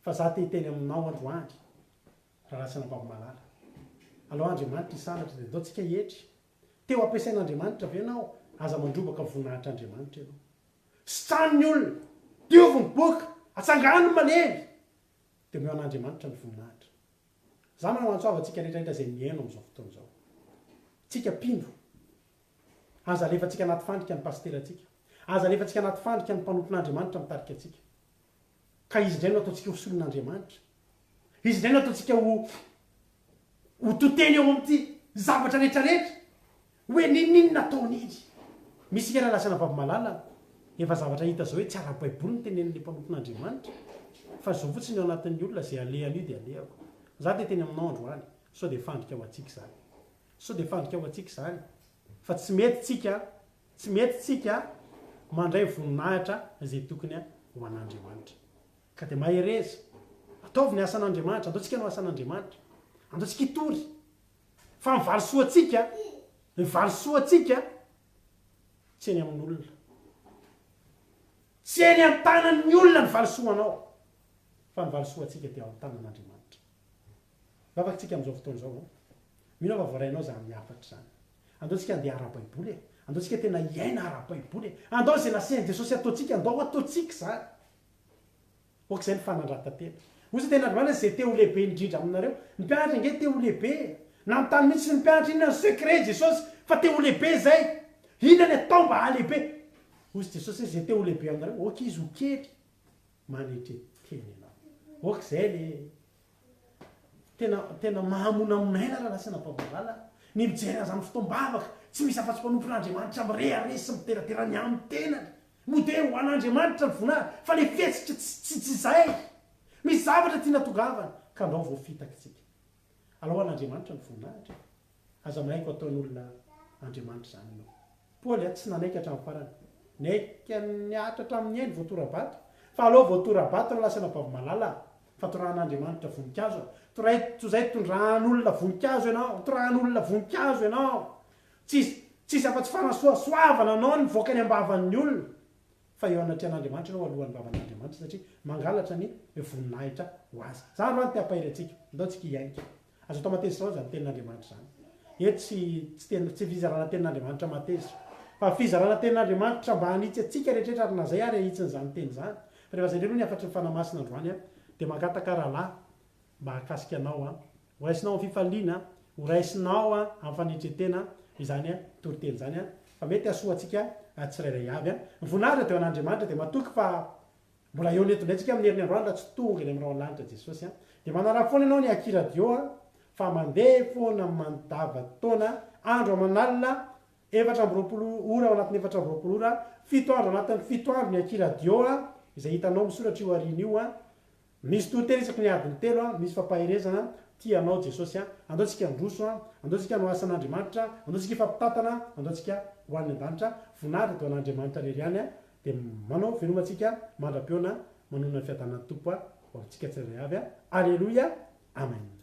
Fa za te hiteny aminao androany, rahalahy sy anabavy malala. Alao Andriamanitra hisandratra dia ndao tsika hietry. Te ho ampiasain'Andriamanitra ve ianao? Aza mandrobaka voninahitr'Andriamanitra ianao. Sitrano ny olona, diovy ny boka, atsangano ny malemy, dia omeo an'Andriamanitra ny voninahitra. Za manao antso avo antsika rehetra rehetra izay mihaino amin'izao fotoana izao. Tsika mpino, aza alefantsika anaty fandrika ny pasiterantsika. Aza alefantsika anaty fandrika ny mpanompon'Andriamanitra mitarika antsika. Ka izy indray no ataontsika ho solon'Andriamanitra. Izy indray no ataontsika ho ho to teny eo amin'ity zavatra rehetra rehetra. Hoe n'inon'inona ataony iny. Misy ange rahalahy sy anabavy malala efa zavatra hita zao hoe tsy ara-baiboly ny tenenin'ilay mpanompon'Andriamanitra fa zao fotsiny ao anatin'ny olona izay alehany io dia alehako. Za te hiteny aminao androany sao dia fandrika ho antsika izany. Sao dia fandrika ho antsika izany fa tsy mety tsika tsy mety tsika mandray voninahitra izay tokony ho an'Andriamanitra. Ka dia mahereza. Ataovy ny asan'Andriamanitra. Andao tsika hanao asan'Andriamanitra. Andao tsika hitory. Fa ny valisoantsika, ny valisoantsika tsy eny amin'olona. Tsy eny an-tanan'ny olona ny valisoanao, fa ny valisoantsika dia ao an-tanan'Andriamanitra. Vavaka tsika amin'izao fotoana izao. Mino aho fa voarainao izany hafatra izany. Andao tsika handeha ara-baiboly e. Andao tsika tena hiaina ara-baiboly e. Andao izay nasian'i Jesosy ataontsika, andao ataontsika izany. Ok izay ny fanandratan-tena. Hoy ny tenin'Andriamanitra hoe izay te ho lehibe indrindra aminareo. Ny mpianatra ange te ho lehibe e. Nanontany mihitsy ny mpianatra inona ny secret Jesosy fa te ho lehibe izay. Inona ny atao mba hahalehibe. Hoy Jesosy hoe izay te ho lehibe aminareo, ok izy ho kely. Manetre tena ianao. Ok izay le tena tena mahamonamonaina raha lasa nampamoalala ny mijery an'izany fotoam-bavaka tsy misy afa-tsy mpanompon'Andriamanitra mirehareha sy mideradera ny amin'ny tenany. Mody hoe ho an'Andriamanitra ny voninahitra fa le fihetsika tsy tsy tsy izay. Misy zavatra tiana tongavana ka ndao voafitaka tsika. Alao ho an'Andriamanitra ny voninahitra e. Aza manaiky ho ataon'olona Andriamanitra izany ianao. Paoly a tsy nanaiky hatramin'ny farany. Niaiky nihatra hatramin'ny ainy voatora-bato. Fa aleo voatora-bato raha lasa anabavy malala a. Fa torahan'Andriamanitra voninkazo a. Toray toy izay tondrahan'olona voninkazo ianao. Torahan'olona voninkazo ianao. Tsisy tsisy afa-tsy fanasoasoavana anao ny mivoaka any am-bavan'ny olona. Fa eo anatrehan'Andriamanitra ianao alohan'ny vavan'Andriamanitra satria mangalatra ny voninahitra ho azy. Zany va no te hampahery antsika? Andao tsika hiainika. Azo atao matezitra foana izany tenin'Andriamanitra izany. Eto tsy tsy teny tsy fizarana tenin'Andriamanitra matezitra. Fa fizarana tenin'Andriamanitra mba hanitsy antsika rehetrarehetra ary na zay ary hahitsin'izany teny izany. Fa rehefa zay indray aloha ny hafatry ny Fanahy Masina androany an, dia mangataka rahalahy mba hahakasika anao an, ho raisinao amin'ny fifaliana, ho raisinao amin'ny fanetren-tena izany toriteny izany an, fa mety hahasoa antsika tsirairay avy an. Ny voninahitra dia ho an'Andriamanitra dia matoky fa mbola eo eto indray tsika amin'ny heriny androany raha tsy tonga eny amin'ny rahona lanitra Jesosy an. Dia manaraha foana ianao ny Aky Radio an, fa mandeha foana mandava-taona, andro aman'alina, 24 ora ao anatin'ny 24 ora, fito andro anatin'ny fito andro ny Aky Radio an, izay hitanao misoratra io aoriana io an. Misy toriteny isaky ny adiny telo an, misy fampaherezana an, tia anao Jesosy an, andao tsika handroso an, andao tsika hanao asan'Andriamanitra, andao tsika hifampitantana, andao tsika ho any an-danitra, voninahitra dia ho an'Andriamanitra irery ihany an, dia manao veloma antsika mandra-pihaona, manonona ny fiadanan'ny Tompo ho amintsika tsirairay avy an, Aleloia, Amen.